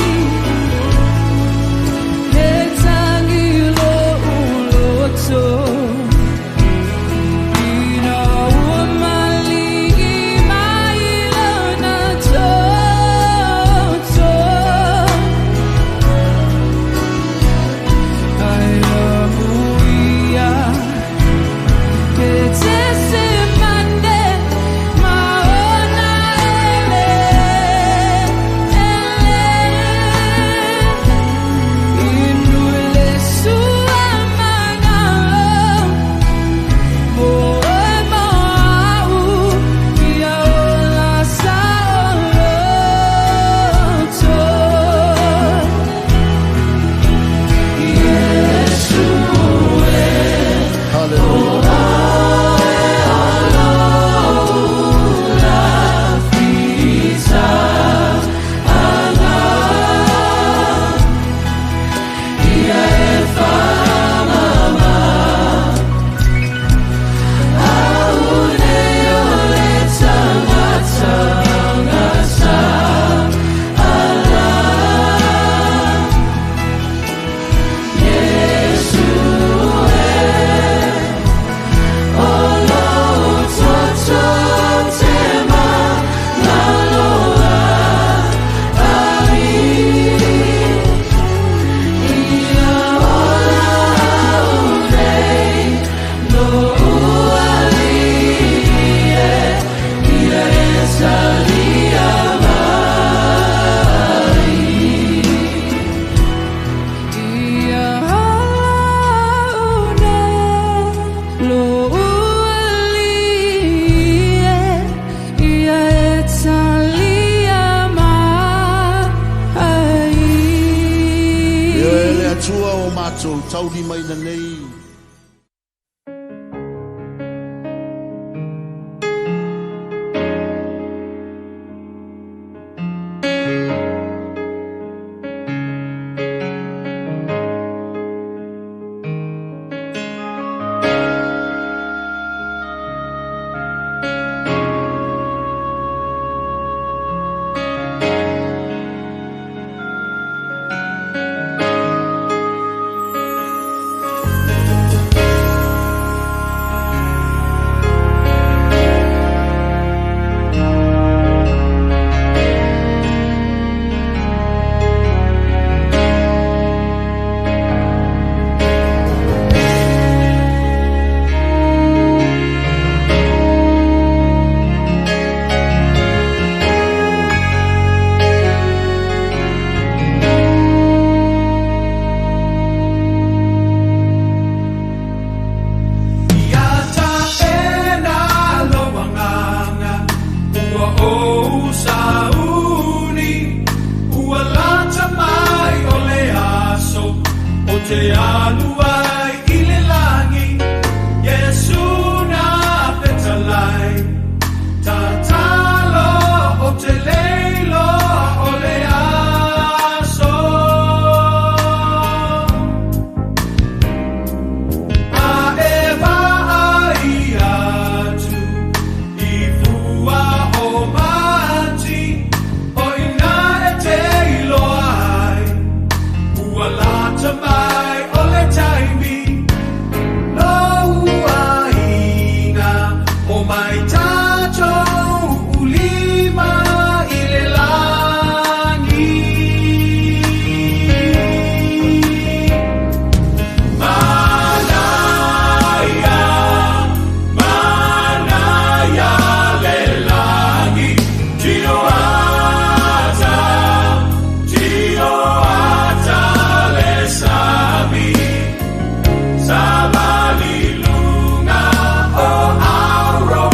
Sabalilunga o Auro.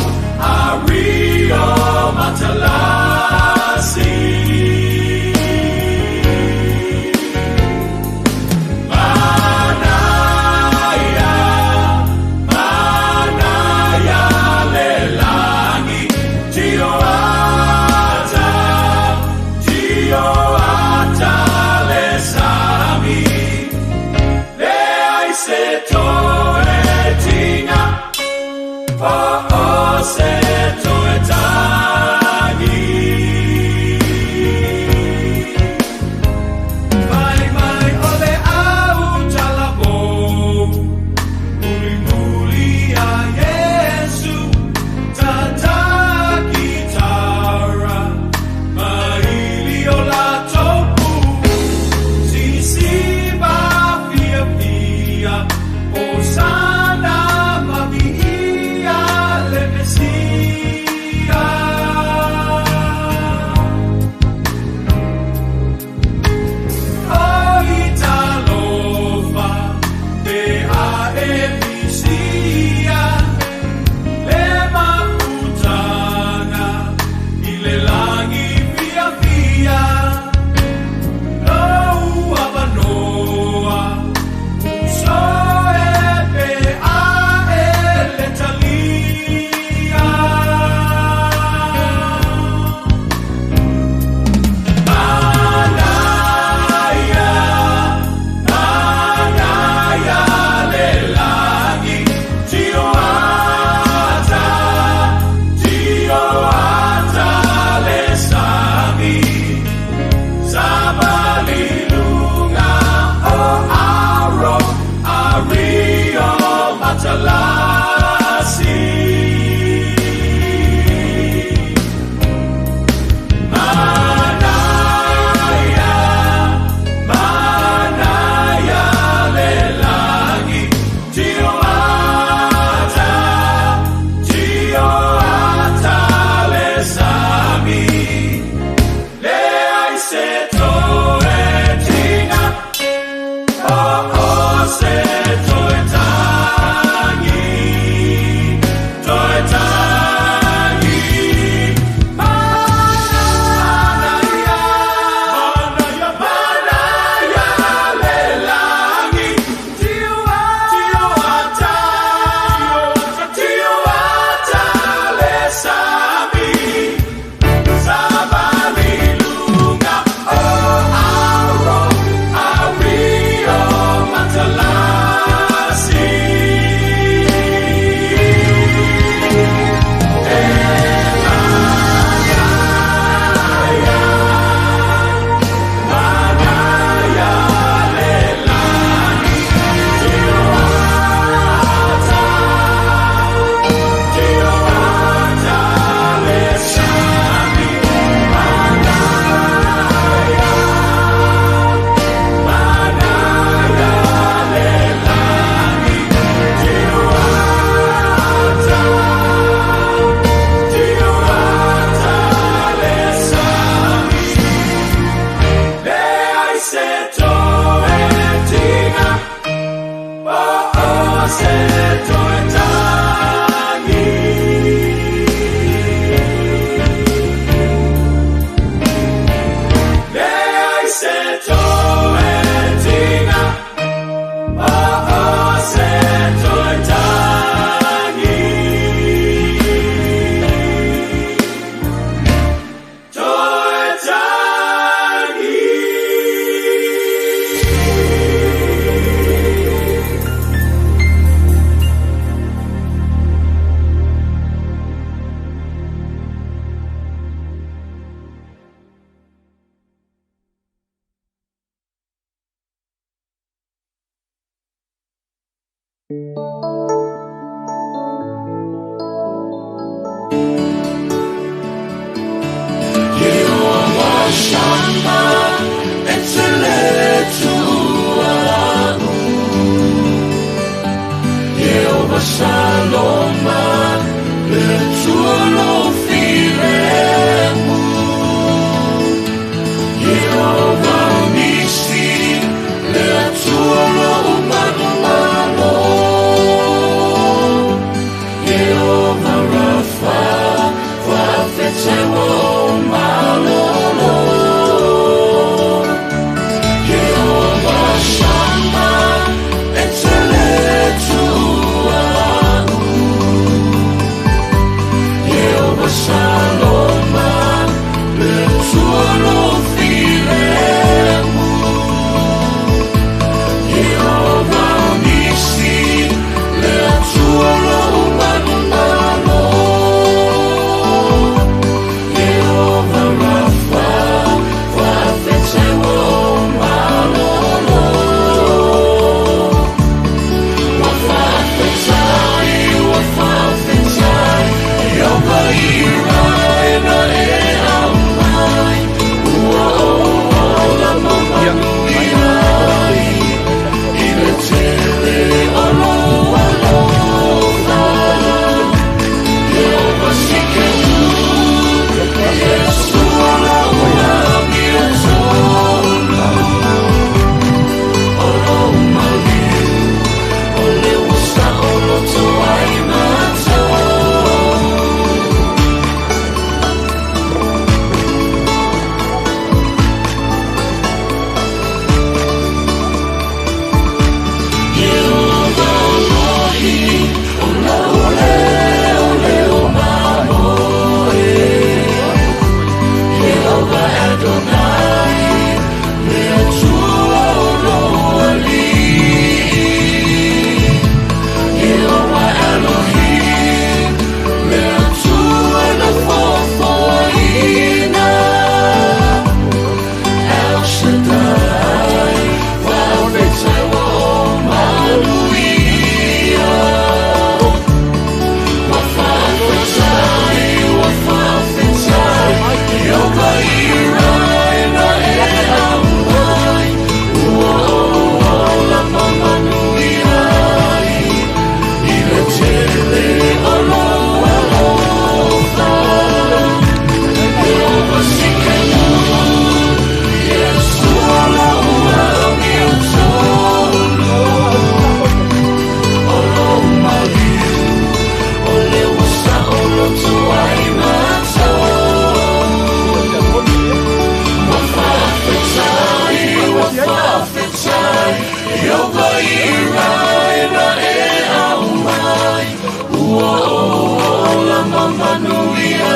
manuia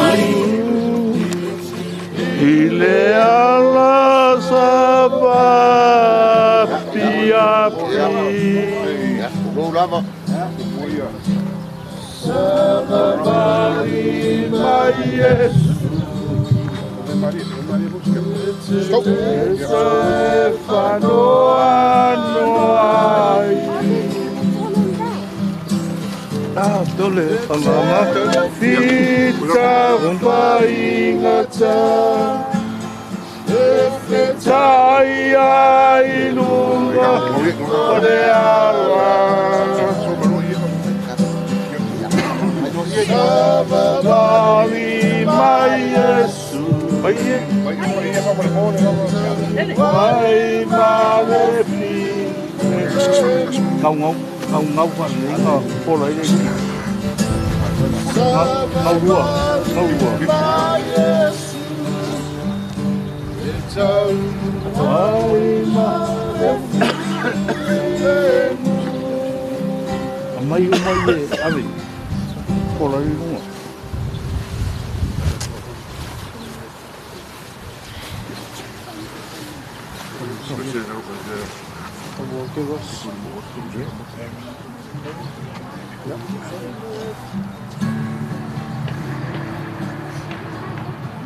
ai. I le ala sa pia Savali mai Yesu Stefano anoai Tole alama Fita faingata Tai ai lunga o le ala Savali mai Yesu Mai ma le fi Ngau ngau ngau ngau pa le ngau pola ile ngau rua ngau rua Mai mai e ave pola ile lunga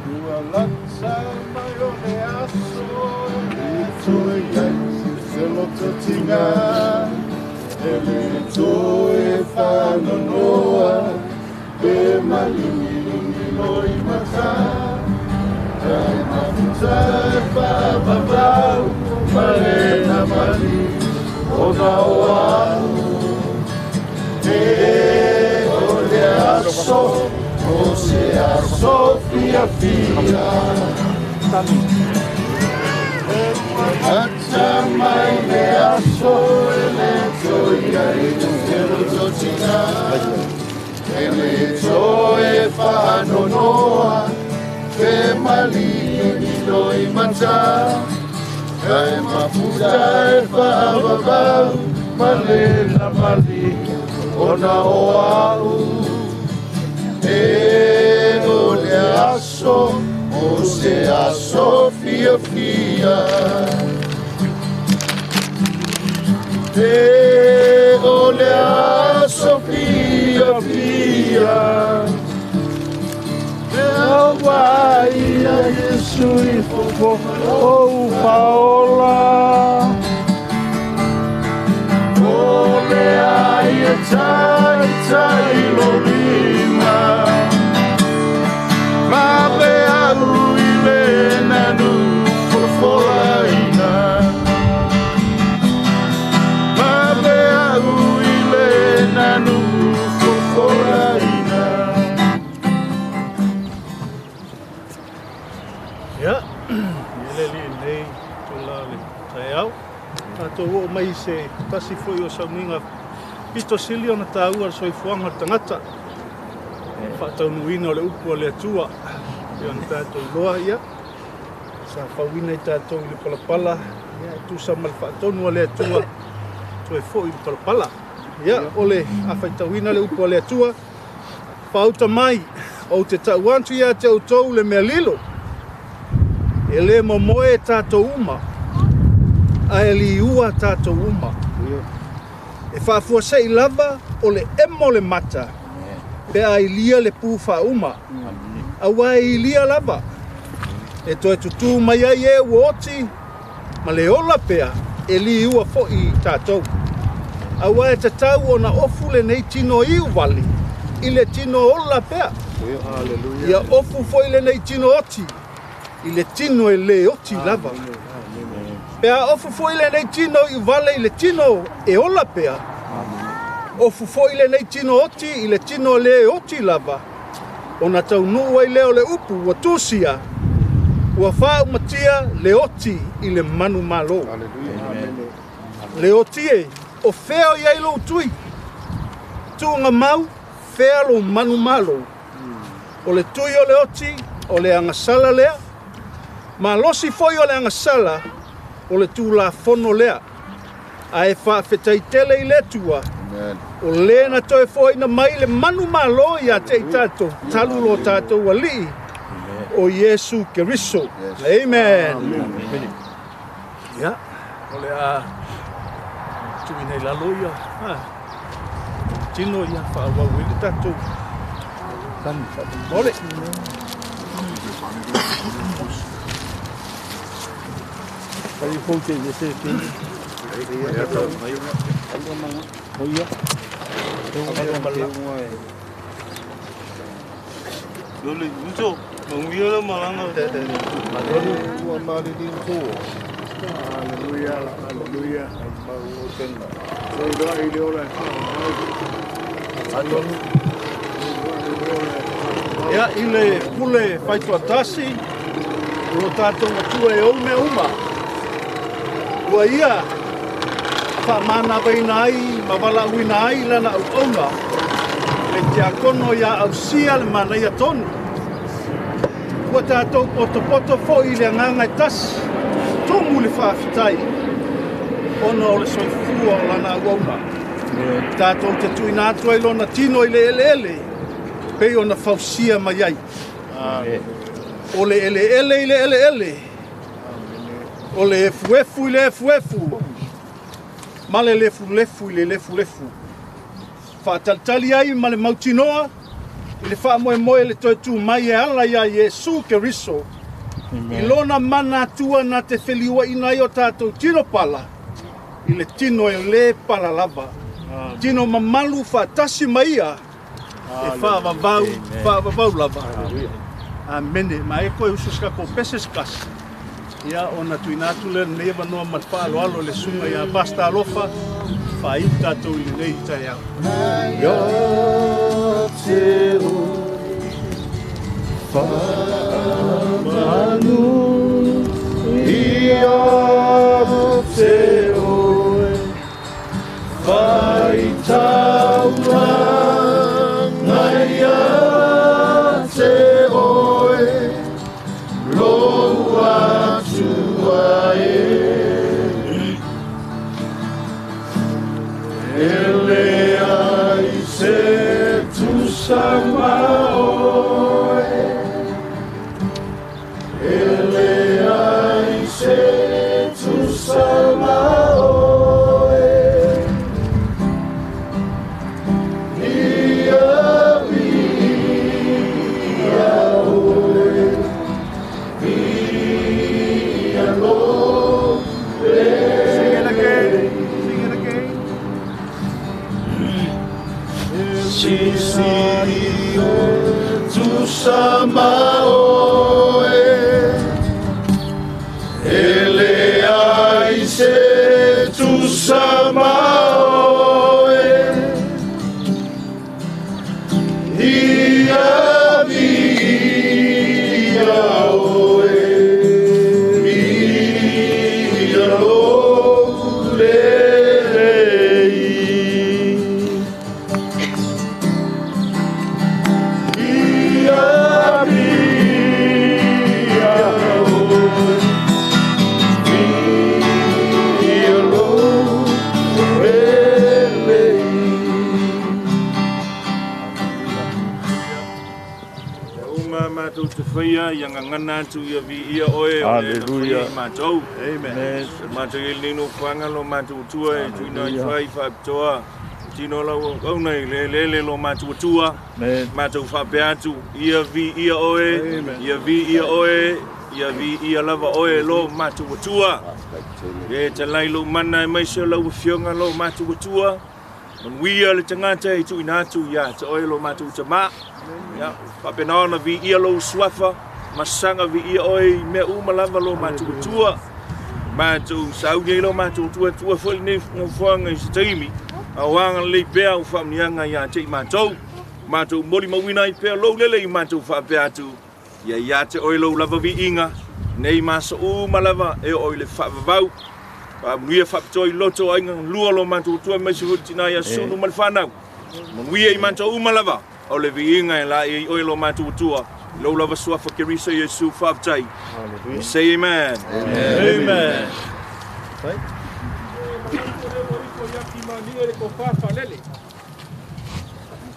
Ua lata mai o le aso e toe ai se loto tinga e le toe whanonoa pe malimi loi mata tai mafuta e whawawau marena mali o na o au e o le aso o se aso fia fia Ata mai le aso e le toi ai te roto tina e le toe whanonoa pe mali i loi mata Kai mafuta e whaawawau malena mali o na o au E o le aso o se aso fia fia E o le aso fia fia Vai a Yesu i fofo o paola O le ai e tai tai lo lima Ma pe au i le nanu fofolaina Ma pe au i le nanu fofolaina Ia, ele li nei tula le taeao. Tātou o mai se tasi foi o sauninga pito sili ona tāua le soifuaga o le tagata. Faataunuuina o le upu a le Atua. Ia ona tātou iloa ia. Sa fauina i tātou i le palapala. Ia, e tusa ma le faatonu a le Atua. Toe foi i le palapala. Ia, o le afaitauina le upu a le Atua. Faauta mai, o te tau atu ia te outou le mea lilo. E le momoe tātou uma, a e liua tātou uma. E faafuasei lava o le emo le mata, pe a ilia le pū faauma. Auā e ilia lava, e toe tutū mai ai e ua oti, ma le ola pea e liua fo'i tātou. Auā e tatau ona ofu lenei tino iuvale, i le tino ola pea. Ia ofu fo'i lenei tino oti, i le tino e le oti lava. Pe a ofu fo'i lenei tino i vale i le tino e ola pea. Ofu fo'i lenei tino oti i le tino le oti lava. Ona taunuu ai lea o le upu ua tusia, ua faaumatia le oti i le manu malo. Le oti e, o fea o iai lou tui. Tuuga mau, fea lou manu malo. O le tui o le oti, o le agasala lea. Malosi foi o le agasala, o le tulafono lea. Ae faafetaitele i le Atua, O le na toe foaiina mai le manumalo ia te i tatou talu lo tatou alii o Iesu Keriso. Amen. Ia, o le a tuuina i lalo ia tino ia faaauau ai le tatou faamolemole. Ia, i le pule faitoatasi o lo tatou Atua e ou mea uma, ua ia faamanavaina ai ma valaauina ai lana auauna le tiakono ia ausia le manaia tonu. Ua tatou potopoto foi i le agaga e tasi, tumu le faafetai ona o le soifua o lana auauna. Tatou te tuuina atu ai lona tino i le eleele pei ona fausia mai ai. O le eleele i le eleele, o le efuefu i le efuefu, ma le lefulefu i le lefulefu. Faatalitali ai ma le mautinoa i le faamoemoe le toe tu mai e ala ia Iesu Keriso. I lona mana atua na te feliuaina ai o tatou tino pala, i le tino e le pala lava. Tino mamalu faatasi ma ia, e faavavau, faavavau lava. Amene. Ma e koe usu se kako pese se kasi. Ia, ona tuuina atu lea lenei avanoa ma le faaaloalo i le susuga ia Pastor Alofa, faaiu tatou i lenei taeao. Ia te oe faamanu, ia te oe faitaulaga, ia te oe lou Atua e. E leai se tusa ma oe, e leai se tusa ma oe. Ia ia oe, ia lo le. Sing it again. Sing it again. Sisi tusa ma oe, e leai se tusa ma oe. Ia ia oe, ia lo lelei. Ia ia oe, ia lo lelei. Uma matou te whaia, ia ngangana atu ia vi ia oe, o le na whaia i matou. Amen. Matou i nino whanga lo matou tua, e tuina i whai whaapitoa. Tino lau auna i le lele lo matou tua. Matou whaapea atu, ia vi ia oe, ia vi ia oe, ia vi ia lava oe lo matou tua. E te lai lo mana e maise o lau whionga lo matou tua. Manuia le tangata i tuina atu ia te oe lo matou tama. Ia, whapena ona vi ia lo suafa, masanga vi ia oe i mea uma lava lo matou tua. Matou sauni lo matou tua, tua foi nei ngawhanga i se taimi. A wanga lei pea u whaamnianga ia te i matou. Matou mori mawina i pea lo lele i matou whaapea atu. Ia ia te oe lo lava vi inga, nei masa uma lava e oe le whaavavau. Whaamuia whaapitoa i loto ainga lua lo matou tua mai se hutina ia sunu ma le whanau. Manuia i matou uma lava. O le viinga e la i oe lo matou tua. Lo lava suafa Keriso Yesu whaaftai. We say amen. Amen. Amen. Uiga le tofa faalele.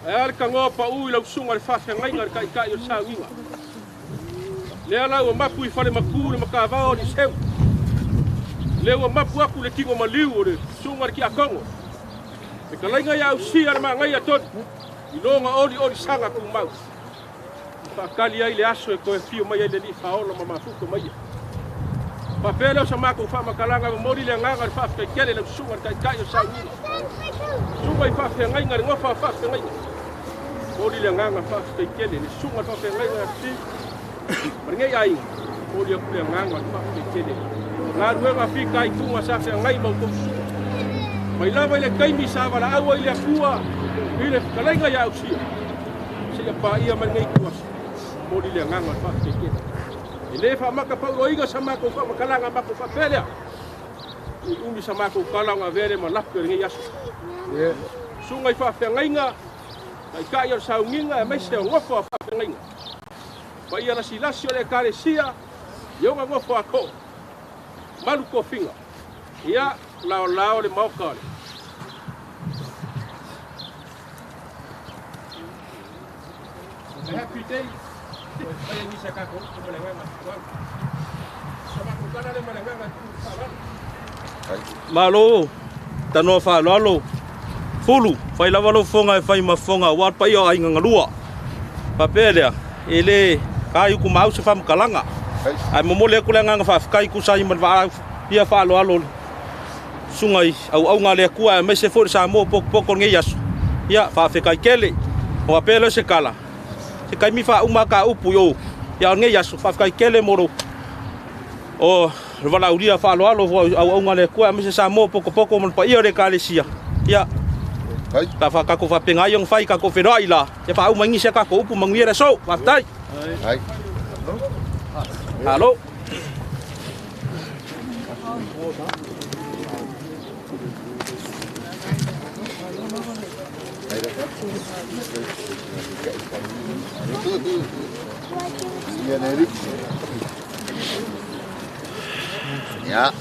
Ae a le tagoa paʻu i lau susuga le faafeagaiga le taʻitaʻi o le sauiga. Lea la ua mapu i fale matū le matavao o Liseu. Lea ua mapu atu le tino maliu o le susuga le tiakono. E talaiga ia ausia le magaia tonu i loga olioli saga tumau. I faatali ai le aso e toe afio mai ai le Alii faaola ma mafuto ma ia. Faapea lea o sa matou faamatalaga momoli le agaga o le faafetai tele i lau susuga le Taitai o Sauiga. Susuga i faafeagaiga le gofa faafeagaiga. Momoli le agaga faafetai tele le susuga le faafeagaiga ia Steve ma lenei aiga. Momoli atu le agaga o le faafetai tele. Galuega fitaituga sa feagai ma outou susuga. Mai lava i le taimi sa valaau ai le Atua i le fetalaiga ia Ausia seia paia mai lenei ituaso. Momoli le agaga o le faafetai tele. E le faamatapauloaina sa matou faamatalaga matou faapea lea. Umi sa matou tala ona avea lea ma lape o lenei aso. Susuga i faafeagaiga, taitai o le sauniga aemaise o nofo a faafeagaiga. Paia lasilasi o le Ekalesia i ona nofo a too. Malu tofiga. Ia, laolao le maota o le. A happy day. Fai ai nisi a tatou upu ma le agaga faaaloalo. Sa matou tala lea ma le agaga faaaloalo. Malo, tanoa faaaloalo, Fulu, fai lava lou fofoga e fai ma fofoga aua le paia o aiga galua. Faapea lea, e le kai uku maau se faamatalaga, ae momoli atu le agaga faafetai tusa ai ma le vaaia faaaloalo o le susuga i auauga a le Atua aemaise foi le Samoa potopoto o lenei aso. Ia, faafetai tele. Ona faapea lea o se tala, se taimi faauma ta upu i o, ia o lenei aso, faafetai tele mo lou o le valaaulia faaaloalo foi auauga a le Atua aemaise Samoa potopoto ma le paia o le Ekalesia. Ia, ta tatou faapena ai ona fai tatou feiloai la, ia faauma ai nisi a tatou upu manuia le aso. Faafetai. Malo. Ya.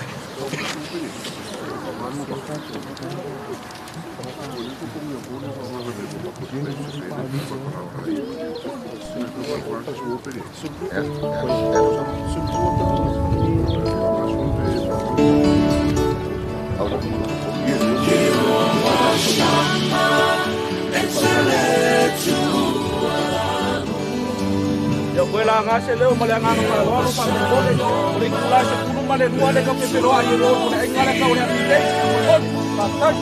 Ia koe la ga se leo ma le agaga faaaloalo faamolemole o le itula e 12 lea tatou te feloai ai loa mo le aiga lea tau o le Happy Day. Faamolemole. Faafetai.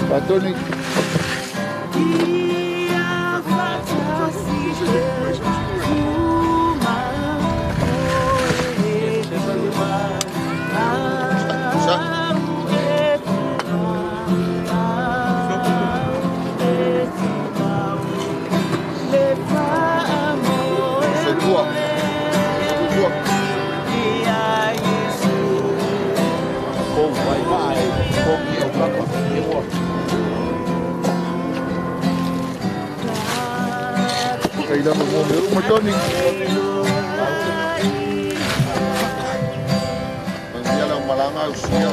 Fatoni. Sa. Tua. Tua. Ko vai vai ko ki au kapa e wa. Kai la mo me uma Tony. Mangia la malanga usia.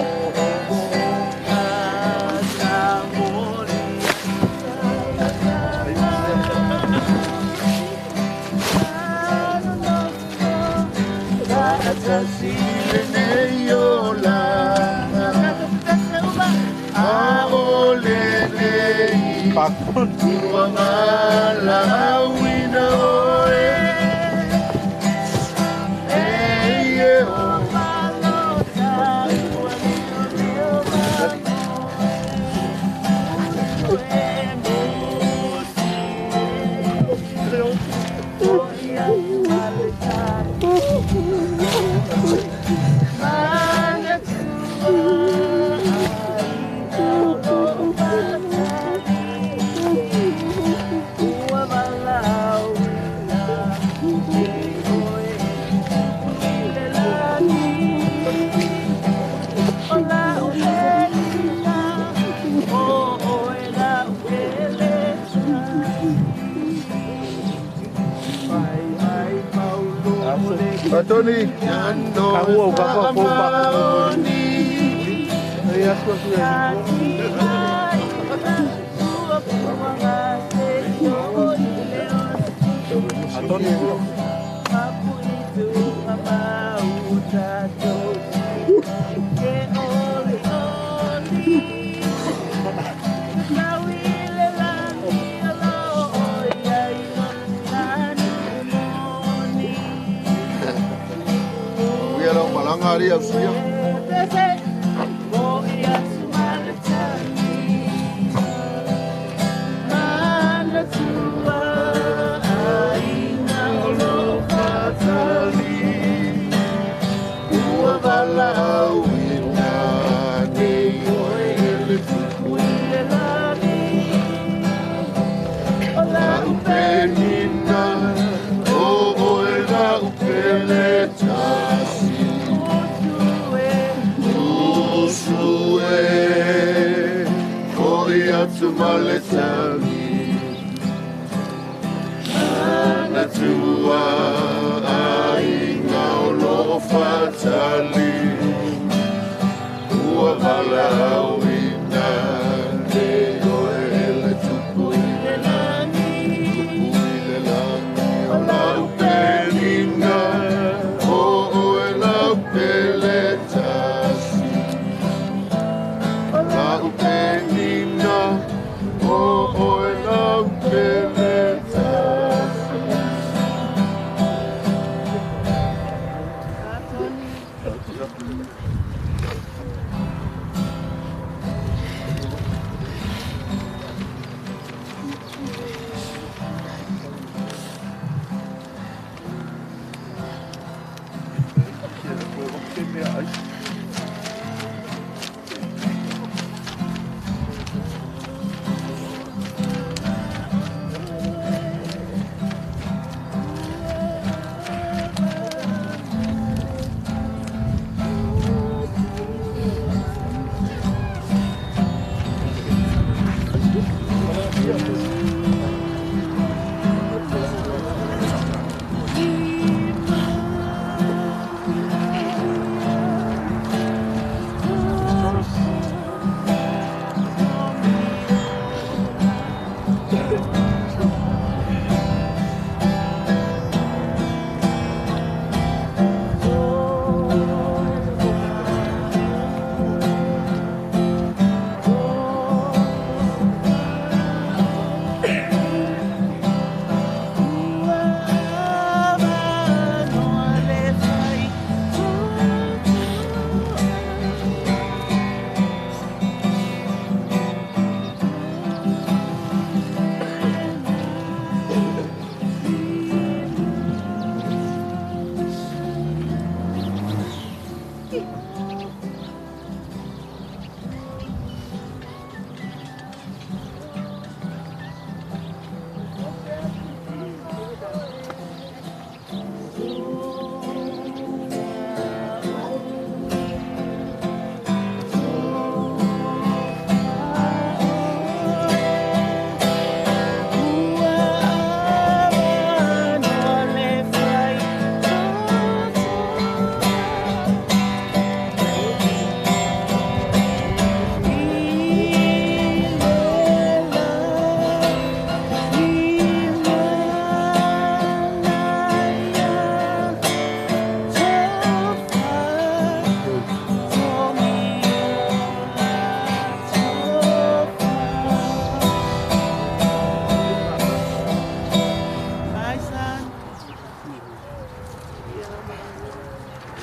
Tony, Kaua papa popa. Ai asu asu Tony. Malanga usia. Maletani Natua ainga o lo fatali Ua valau ina te oe le tupu i le lani Tupu i le lani o lau penina O oe lau pele tasi Lau penina o oe lau pele tasi.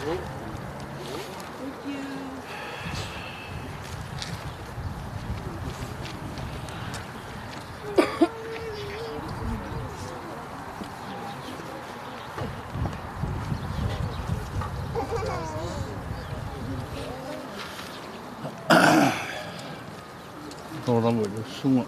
Thank you. Sunga.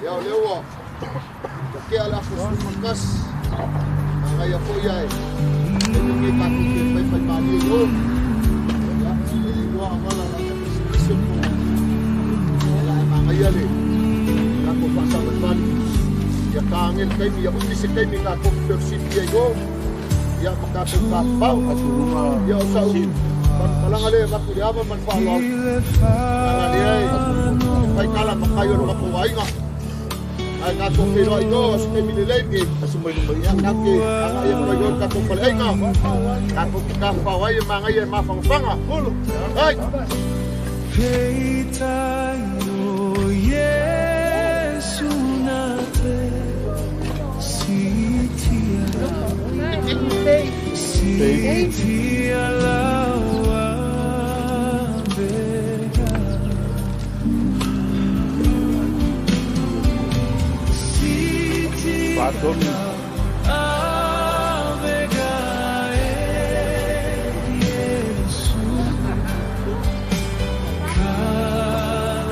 Ia o lea ua takea le aso 11 magaia foi ae e lenei tatou te faifaimalie i o. Ia e le iloa auala la pisinisi o po ia ae magaia le tatou faasavalivali ia taage le taimi ia umi se taimi tatou feolosifia i o ia ma tatou kapapau ia o sa'u palapalaga lea avatu i le ava ma le faaaloalo aga lea e faikala makai o le matou aiga ae tatou feiloai o se taimi lelei ia tatou te agaia mai o le tatou faleaiga tatou te tafafao ai e magaia e mafangafaga ai. Sitia lawa bega Sitia avega Yesu Calvario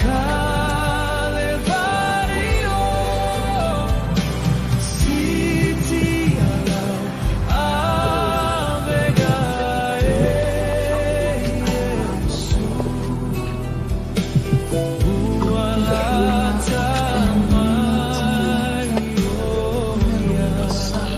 Calvario Sitia avega Yesu Ualata mai oia Nate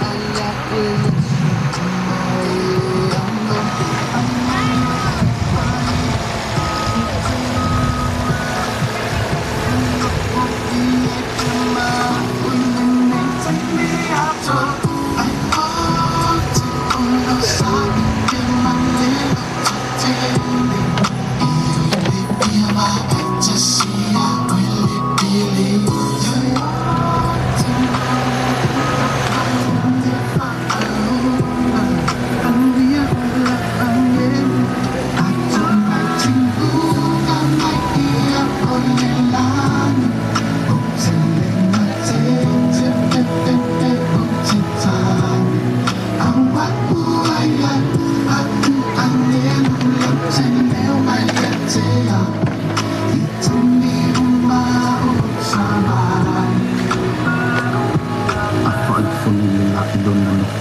silafia I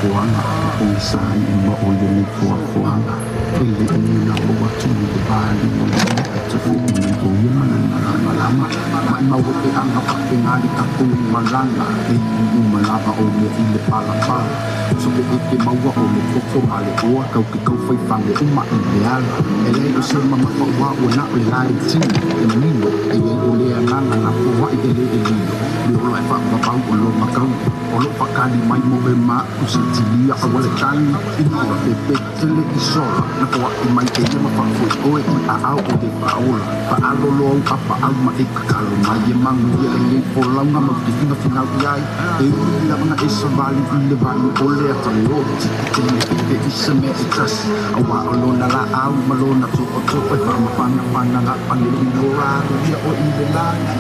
nofoaga pogisa ai uma o lenei foafoaga e leʻi na oo atu i le valima e tafoʻi o ia ma lana malama maʻimau e peʻaga faapega le tatou malaga e iu uma lava o mea i le palapala sope e ke maua o le koko ma le oa kau ke kaufaifale uma i le ala e leai o se mamafa uā ua na o le la le tino e manino e iai o le agaga na poaʻi e lē e lilo le ola e faavavau o lo makau o loo faakali mai mo e maʻu se tilia aua le tagi ina ola pepetele i sola na poaʻi mai e ia ma faafoe oe i aao o le faaola faalolo au apaau ma e kakalo mai e manuia lenei folauga mau te finafinau i ai e ui lavaga e savali i le vai o le ataleoti tele pepe i se mea e tasi auā o lona laau ma lona toʻotoʻo e faamafanafana la panelino aluia o i le lagi.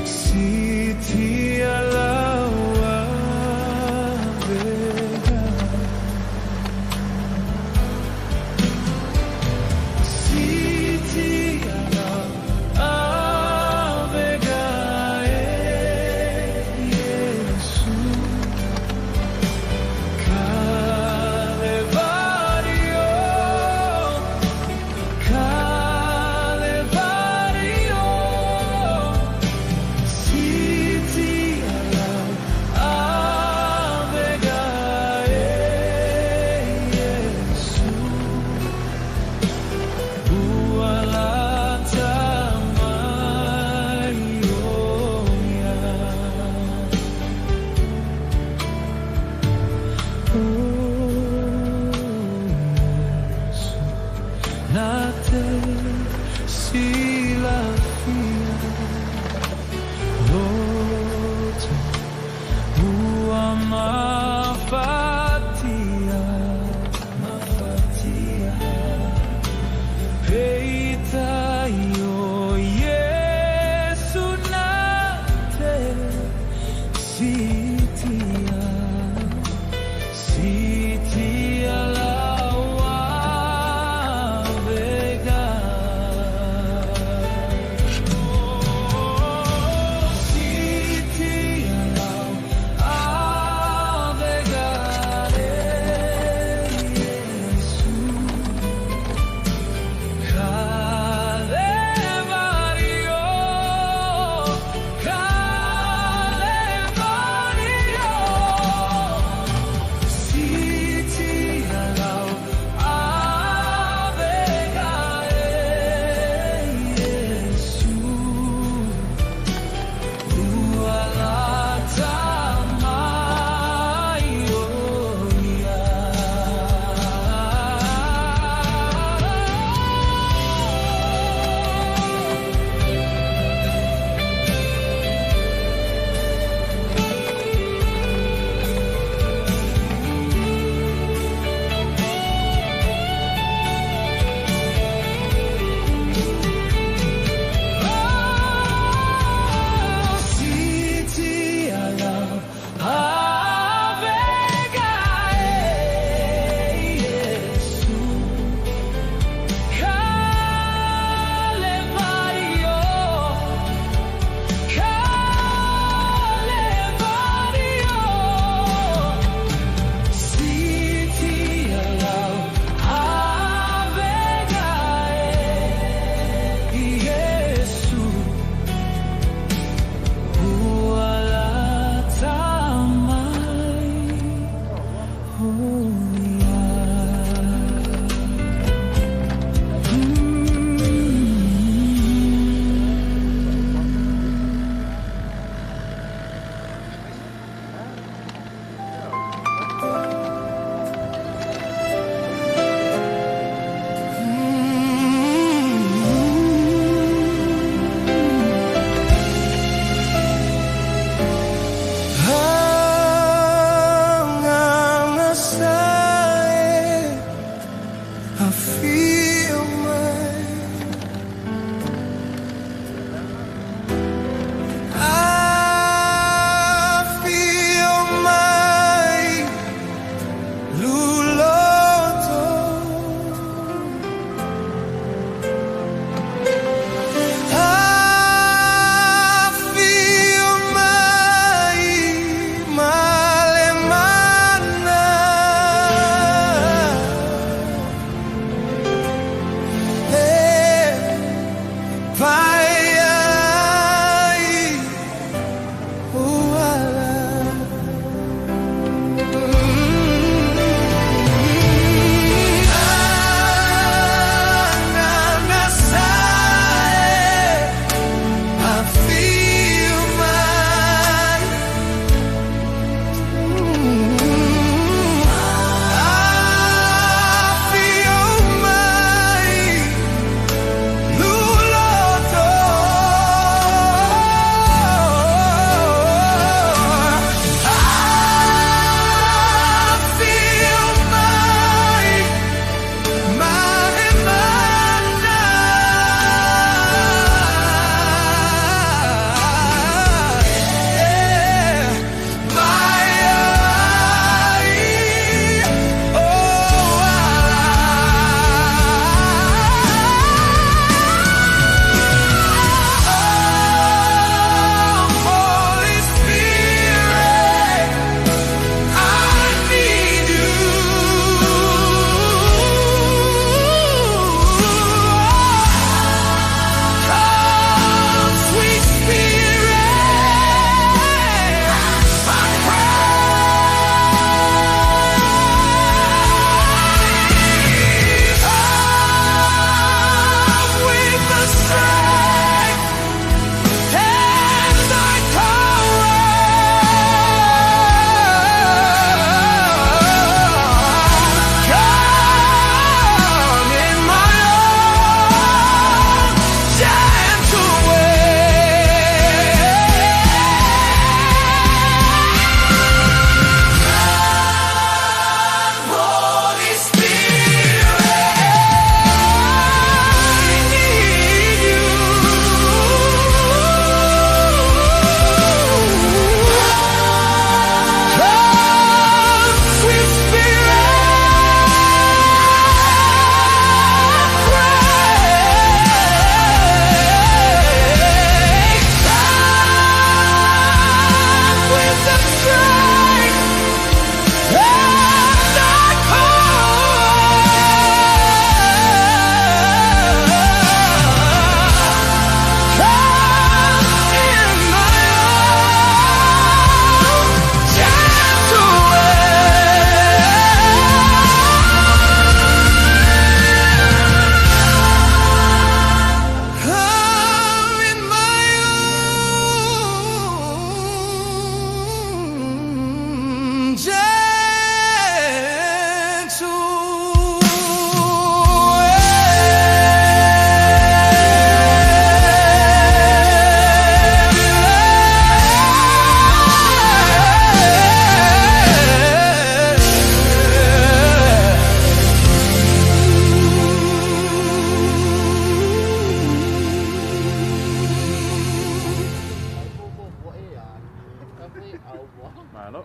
Sitia lawa vega. Malo.